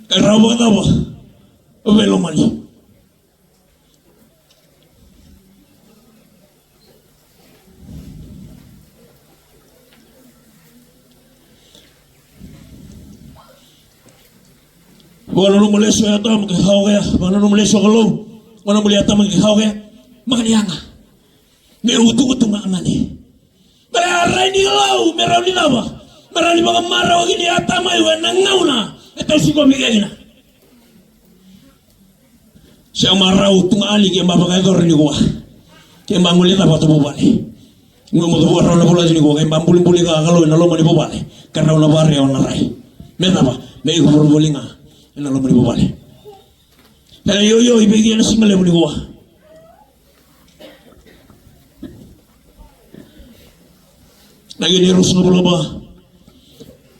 E rau vakacava. Veilomani. Vakananuma lesu o Atama kei Hawa kea. Vakananuma lesu o Kalou. Vakananuma lesu o Atama kei Hawa kea. Maka ni yaga. Me utukutuga a gane. Bera a rai ni Kalou me rawa ni cava? Me rawa ni vakamarawaki ni Atama iwe na gauna e tau sikomi kea kina. Se a marau tu ga ali ke ba vakayacora ni kua. Ke ba gole cava tu vuvale. Gole mo tu vua rau na vulaci ni kua ke ba bulibuli ka Kalou ena loma ni vuvale. Ka rau na vare o na rai. Me cava? Me iko vuruvuli ga ena loma ni vuvale. Ena ioio i vei kei na siga levu ni kua. Na kena e rusa na vulava.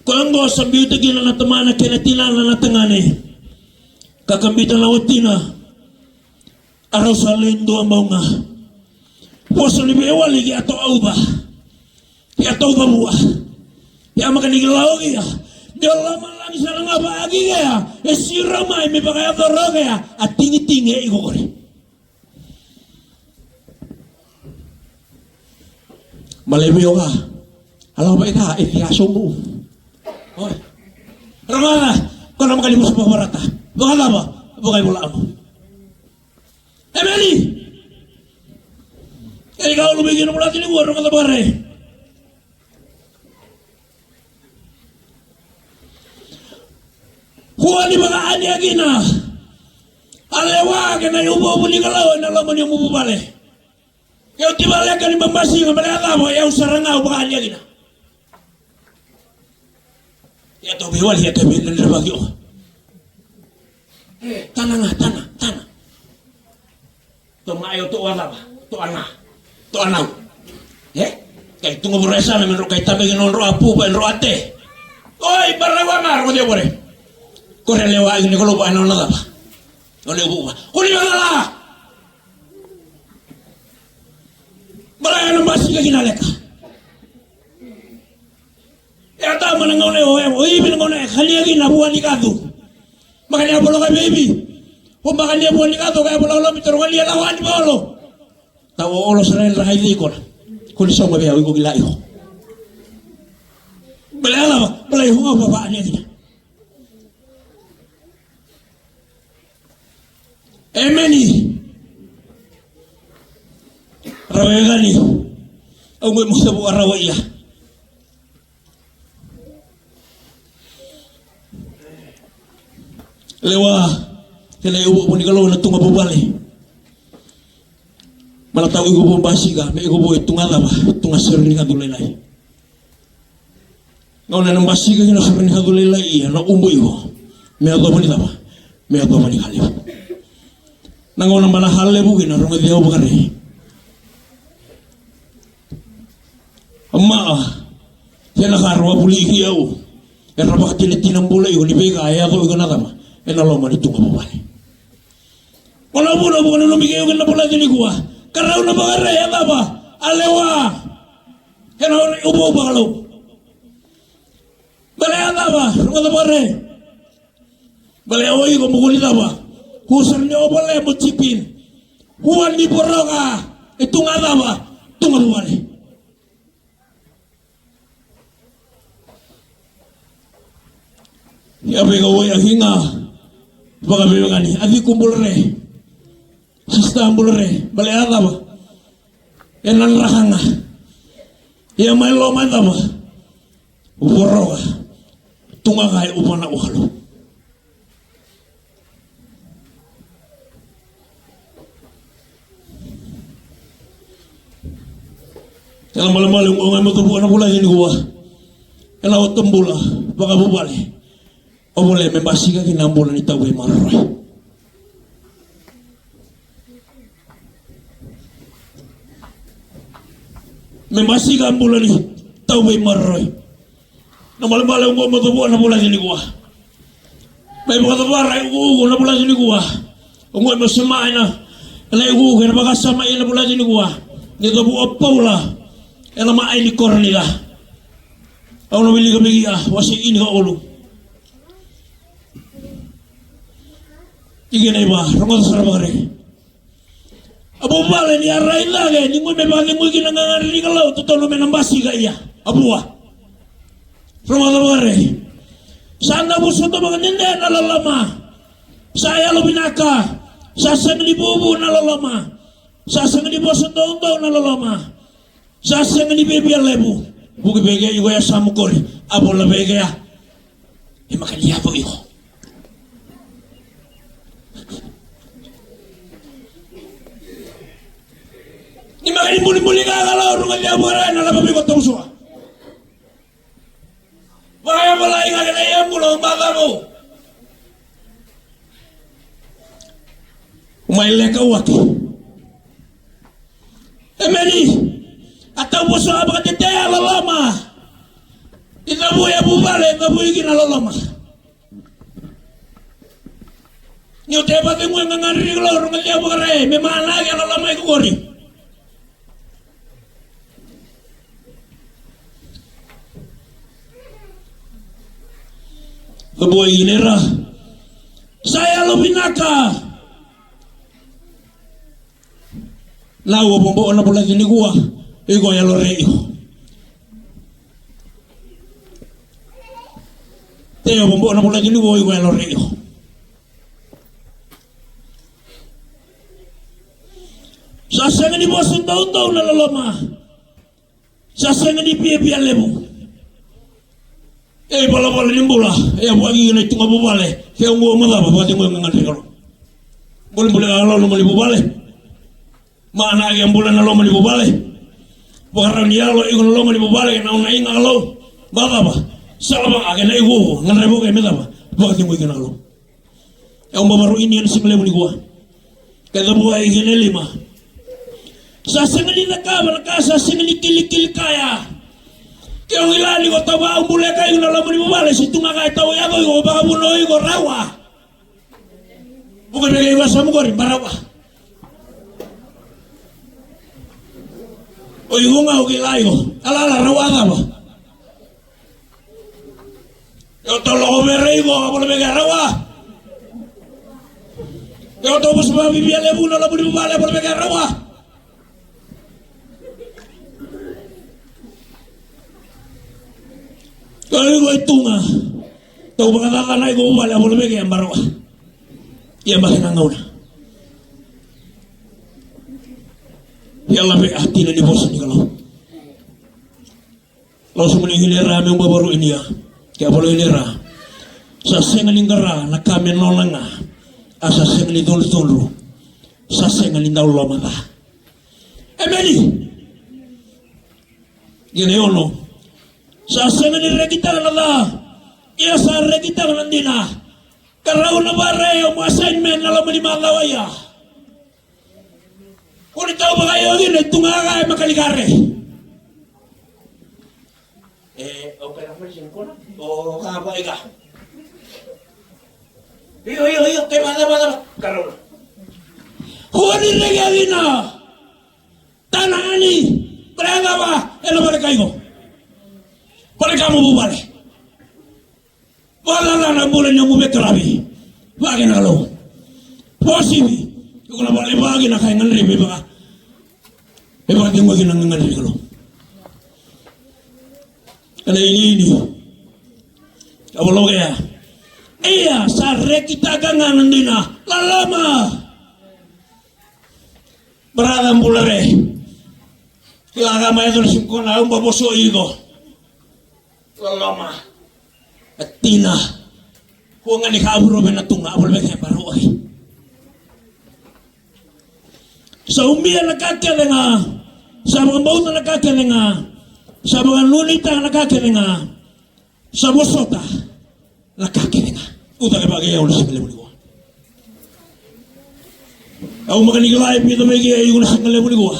Koya oqo sa biuta kina na tamana kei na tinana na tagane. Ka kabita na watina. A rau sa le dua bau ga. Vosa ni veiwali ki a to auca. Ki a to auca vua. Ki a maka ni kilao kia. Ni o lama lagi sara ga vaki kea. E sira mai me vakayacora kea. A tigitigi e iko kore. Malevi o ga. Ala bai ka e tia sobu. Oi. Rogoca. Ko na makali musu vakavarata. Vakacava. Vakaivola amu. Emeni. Kei ka ulu vei kina vulati ni vua rogoca vakare. Kua ni vakaania kina. A lewa kei na iuvuvu ni Kalou ena loma ni umuvuvale. Ke o ti valeka ni babasiga bale a cava e au sara ga au vakaania kina. Ia tou veiwali ia tou veilalai vaki o. Tana ga, tana, tana. Tou mai o tou a cava, tou a na, tou a nau. E? Kai tuga vura e same me dro kai tabe ki nodro a pupa e dro a te. Oi, bara lewa ga, rogo cia vore. Kore lewa agi ni kolovu a nona cava. Nona iuvuvu. Kuni vagala. Tika kina leka. E a tama na gauna e o, e o ivi na gauna e kania kina vua ni kacu. Makania volo ka veivi. O makania vua ni kacu ka e volo lomi toro kania na wani volo. Ta o olo sara e ra kai cei kona. Ko ni sauma vei au iko kila iko. Bale a lava, bale iko ga vava ania kina. Emeni. Rawa e gani. Au goi mo savu a rawa ia. Lewa. Kena iuvu ni Kalou na tuga vuvale. Mana tau iko vo basika, me iko vo e tuga cava, tuga sere ni kacu lailai. Gauna ena basika kina sara ni kacu lailai ia na ubu iko. Me yacova ni cava? Me yacova ni ka levu. Na gauna mana ka levu kina rogoci au vakare. Maa, kena ka rawa vuli iko au. Era vakatinatina bula iko ni veika e yaco iko na cava? Ena loma ni tuga vuvale. Ko na vuna vua na nomi kei au kei na vula tini kua. Ka rau na vakare e cava? A lewa. Ena uva uva kalau. Bale a cava, rogoca vare. Bale a oi ko mukuni cava. Kusar ni ovale mo chip in. Hua ni voroka. E tu ga cava. Tu ga vuvale. Ia vei ka oi a higa. Vaka vei vegani. A viku bulare. Sista bulare. Bale a cava. E na drakaga. Ia mai lo mai cava. Voroka. Tuga kai uvana ukalu. Ela malemale uga mai moto vua na vula ni kua. Ela oto bula. Vakavuvale. O vole me basika ki na bula ni tau veimaroroi. Me basika bula ni tau veimaroroi. Na malemale ugo mo cavua na vulagi ni kua. Me vakacavara e uguugu na vulagi ni kua. Ugo mo sema ena, ena uguugu ena vakasama ena vulagi ni kua. Ni cavua o Paula ena maai ni koro ni ca. Au na wilika vei ia, wase ini ka olu. Ike na iva, rogoca sara vakare. A vuvale ni a rai cake, ni gui me vakacegui kina gagadre ni Kalou, totonu me na basika ia. A vua. Rogoca vakare. Sa na vuso to vakadede na loloma. Sa yalo vinaka. Sa sega ni vuvu na loloma. Sa sega ni vosa doudou na loloma. Sa sega ni vevia levu. Vuki vei kea iko ya sa mokori. A vola vei kea. E maka ni yaco iko. Ni maka ni bulibuli ka kala o ruga ni a vara na lava vei ko tausua. Vaya vola i ga kena ia mula o macavu. Mai leka wake. Emeni. A tau vosa a vakatetea loloma. I cavu e vuvale, e cavu i kina loloma. Ni o te vakacegui e gagadre ni Kalou, rogoci au vakare, me manaki a loloma i kokori. Cavu i kina era. Sa yalo vinaka. Lau a vobo na vulagi ni kua, iko yalo re iko. Te a vobo na vulagi ni kua, iko yalo re iko. Sa sega ni vosa doudou na loloma. Sa sega ni viavia levu. E valavala ni bula, e a vuaki na i tuga vuvale, ke au gua macava, vakacegui gagadre ni Kalou. Bulibuli ka Kalou na loma ni vuvale. Mana ke a bula na loma ni vuvale. Vakarau ni yalo, iko na loma ni vuvale, ke na una i ga Kalou. Macava, sa lava, ke na i vuvu, gadre vuke me cava, vakacegui kina Kalou. E au bavaru ini ena siga levu ni kua. Ke cavua i kina e lima. Sa sega ni cakava na ka, sa sega ni kilikili kaya. Ke au gila ni ko tava au bula e kai na loma ni vuvale, si tu ga ka e tau yaco iko, vakavuna o iko rawa. Vuka vei kei vasa mukori, barawa. O iko ga o kila iko. Alala, rawa cava? Io, tou lako vei ira iko, a vola vei kea rawa. Io, tou vosa vavivia levu na loma ni vuvale, a vola vei kea rawa. Io, iko e tu ga. Tou vakacacana iko vuvale, a vola vei kea rawa. Ia bale na gauna. Ia lave a tina ni vosa ni Kalou. Lau sumuni hili ra me uba varu inia. Ke a valo hili ra. Sa sega ni qara na ka me nona ga. A sa sega ni cudrucudru. Sa sega ni dau loma ca. Emeni. Kena iono. Sa sega ni rekitaka na ca. Ia sa rekitaka na dina. Ka rau na vare o mu assignment na loma ni macawa ia. Ko ni tau vakaio kina e tu ga ka e makanikare. E, au kai na fai sini kona. O ka vaka ika. Io, io, io, kai vaka, vaka, vaka. Karau. Ko ni rege kina. Tana ani. Prega va, e na vale kaiko. Vale kamu vuvale. Vakalala na bula ni nomu veikalavi. Vaka kina Kalou. Posivi. Iko na vale vaka kina ka e gadrevi vaka. E vaka tiko kina na gadrevi Kalou. Ena iliili. A valo kea. Ia, sa rekitaka ga na dina. Lalama. Brother bula re. Kila ka mai yaco na siga ko na au ba voso iko. Loloma. A tina. Kua ga ni ka vuro vei na tuga, a vuro vei kea barau ake. Sa umia na ka kece ga. Sa vakabauta na ka kece ga. Sa vakanunitaka na ka kece ga. Sa vosota. Na ka kece ga. Uca ke vaka e au na siga levu nikua. Au maka ni kila e vica vei kea iko na siga levu nikua.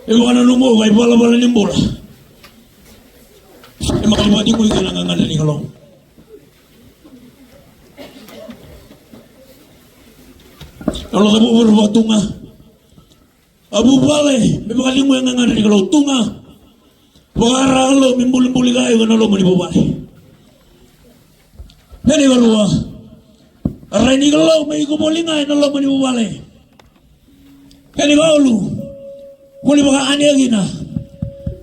E vakananuma au ka ivalavala ni bula. E maka ni vakatikui kina na gagadre ni Kalou. Au na cavu vuru vakatuga. A vuvale me vakacegui e gagadre ni Kalou, tuga. Vakara Kalou me bulibuli ka iko na loma ni vuvale. Kena ikarua, a rai ni Kalou me iko voli ga ena loma ni vuvale. Kena ikaulu, kua ni vakaania kina.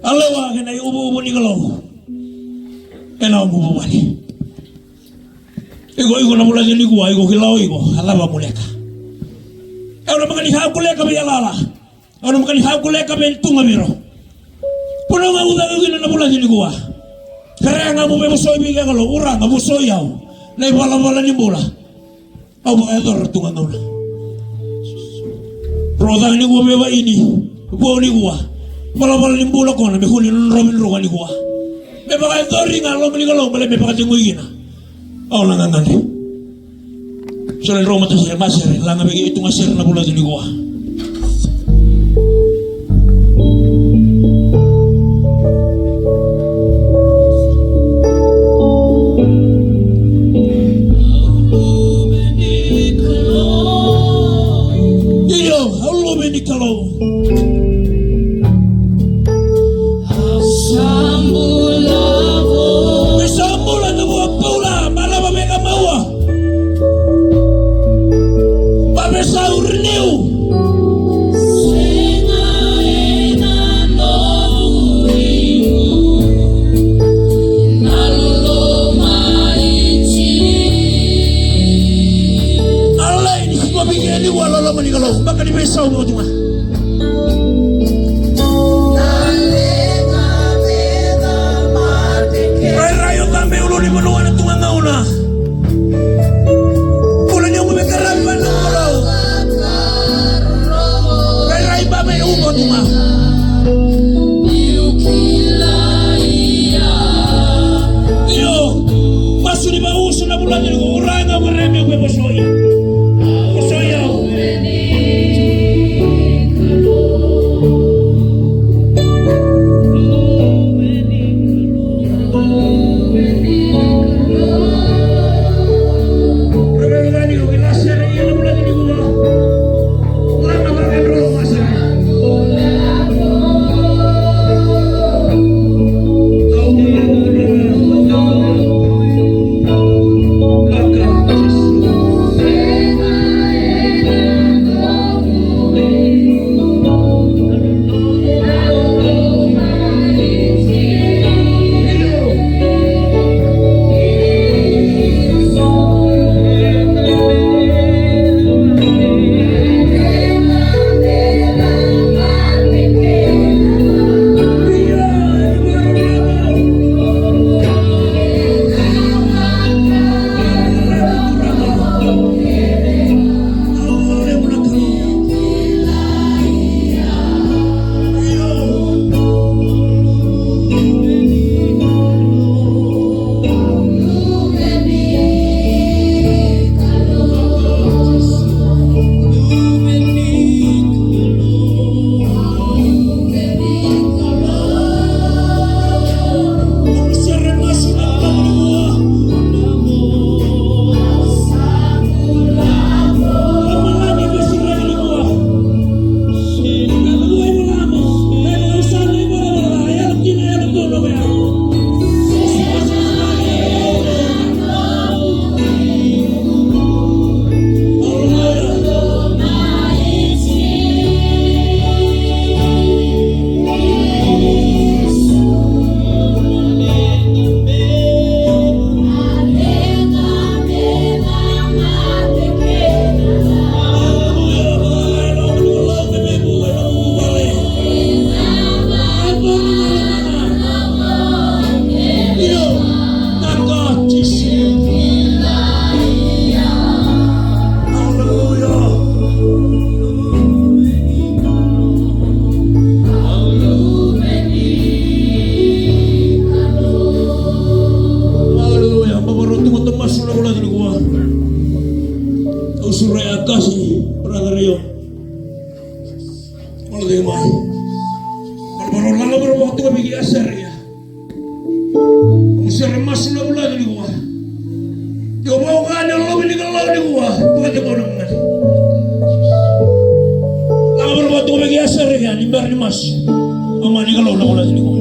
A lewa kei na iuvuuvu ni Kalou ena nomu vuvale. Iko, iko na vula nikua, iko kila o iko, a cava mo leka. Au na maka ni ka ko leka vei alala. Au na maka ni ka ko leka vei tuga viro. Ko na ga ucaka kina na vula nikua. Kerea ga mo vei vosoi vei kea Kalou, Turaga vosoi au. Na ivalavala ni bula. Au vakayacora tu ga gauna. Rau caka nikua me vaini. Vua nikua. Valavala ni bula kona me kua ni nodrovi druka nikua. Me vakayacori ga loma ni Kalou bale me vakacegui kina. Au na gagadre. Sole drau matasere, masere, laga vei kei tu ga sere na vula tu nikua. Io, au luve ni Kalou. Me sa bula na vua Paula, marama me ka maua. Vavesau renew. Alai ni sikovi keli ua loloma ni Kalou, baka ni veisau vakatuga. Rairai o cabe ulu ni vanua na tuga gauna. Bula ni umu me karavi vana na Kalou. Rairai babe umu tuga. Io, masu ni vausu na vula ni Kalou, uraga ua reme ua vosoi. Vosoi au. Mai. Balabala, lagavara vakatoka vei kei Asara ia. Au sere masu na vula nikua. Io, vauka ni lovi ni Kalou nikua. Vakatiko na mani. Lagavara vakatoka vei kei Asara ia ni bera ni masu. Mama ni Kalou na vula nikua.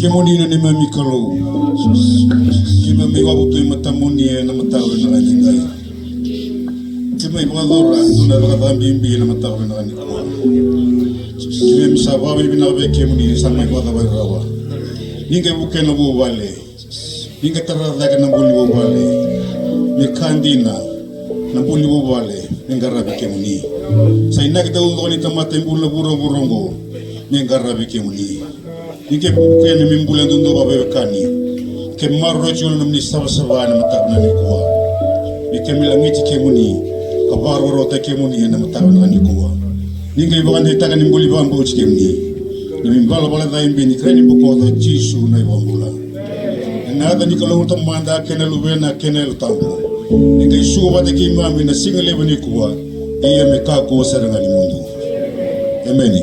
Kemuni na neimami Kalou, keimami vakavotu e matamuni ena mataka vinaka nikua. Keimami vakayacora na dua na cakacaka bibi ena mataka vinaka nikua. Keimami sa vakavinavinaka vei kemuni ni sa mai vakacavara rawa. Ni qai vukea na vuvale. Ni qai tara cake na bula ni vuvale. Me ka dina na bula ni vuvale me qaravi kemuni. Sa inaki taucoko ni tamata e bula na vuravura oqo me qaravi kemuni. Ni ke vuku kei na neimami bula duadua vakaveiwekani. Ke maroroi tiko na nomuni savasava ena mataka vinaka nikua. Ni keimami lagiti kemuni ka vakarokorokotaki kemuni ena mataka vinaka nikua. Ni qai vakadeitaka ni bula vakabauti kemuni. Neimami valavala ca e bini, kerea ni bokoca, Jisu na iVakabula. Ena yaca ni Kalou na Tamada kei na Luvena kei na Yalo Tabu. Ni qai suka vata keimami na siga levu nikua. Ia me kakua sara ga ni mudu. Emeni.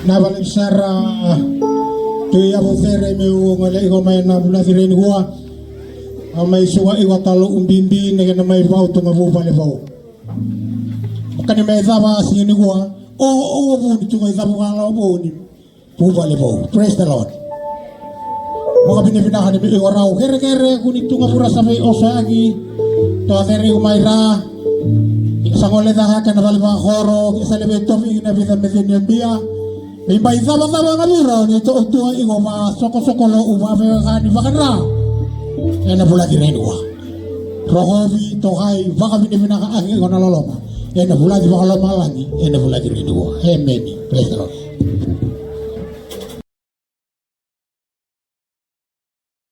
Na vale sara tu yavu cere meu gole iko mai na vula cire nikua. A mai suka iko talo umbibi neke na mai vau tu ga vuvale vau. Ka ni mai cava a siga nikua, o, o, o vuni tu ga i cava ga o vuni. Vuvale vou. Praise the Lord. Vakavinavinaka ni vei o rau kerekere kuni tu ga vura sa vei oso yaki. Toa cere iko mai ra. Iko sa gole caka kena vale vakakoro, iko sa leve tovi iko na vica me cini o bia. Vei bai cavacava ga vei rau ni to tua iko va sokosoko lo u vavega ni vakadra. Ena vulagi reni wa. Rokovi, tokai, vakavinavinaka aki iko na loloma. Ena vulagi vakalomalagi, ena vulagi reni wa. Emeni. Praise the Lord.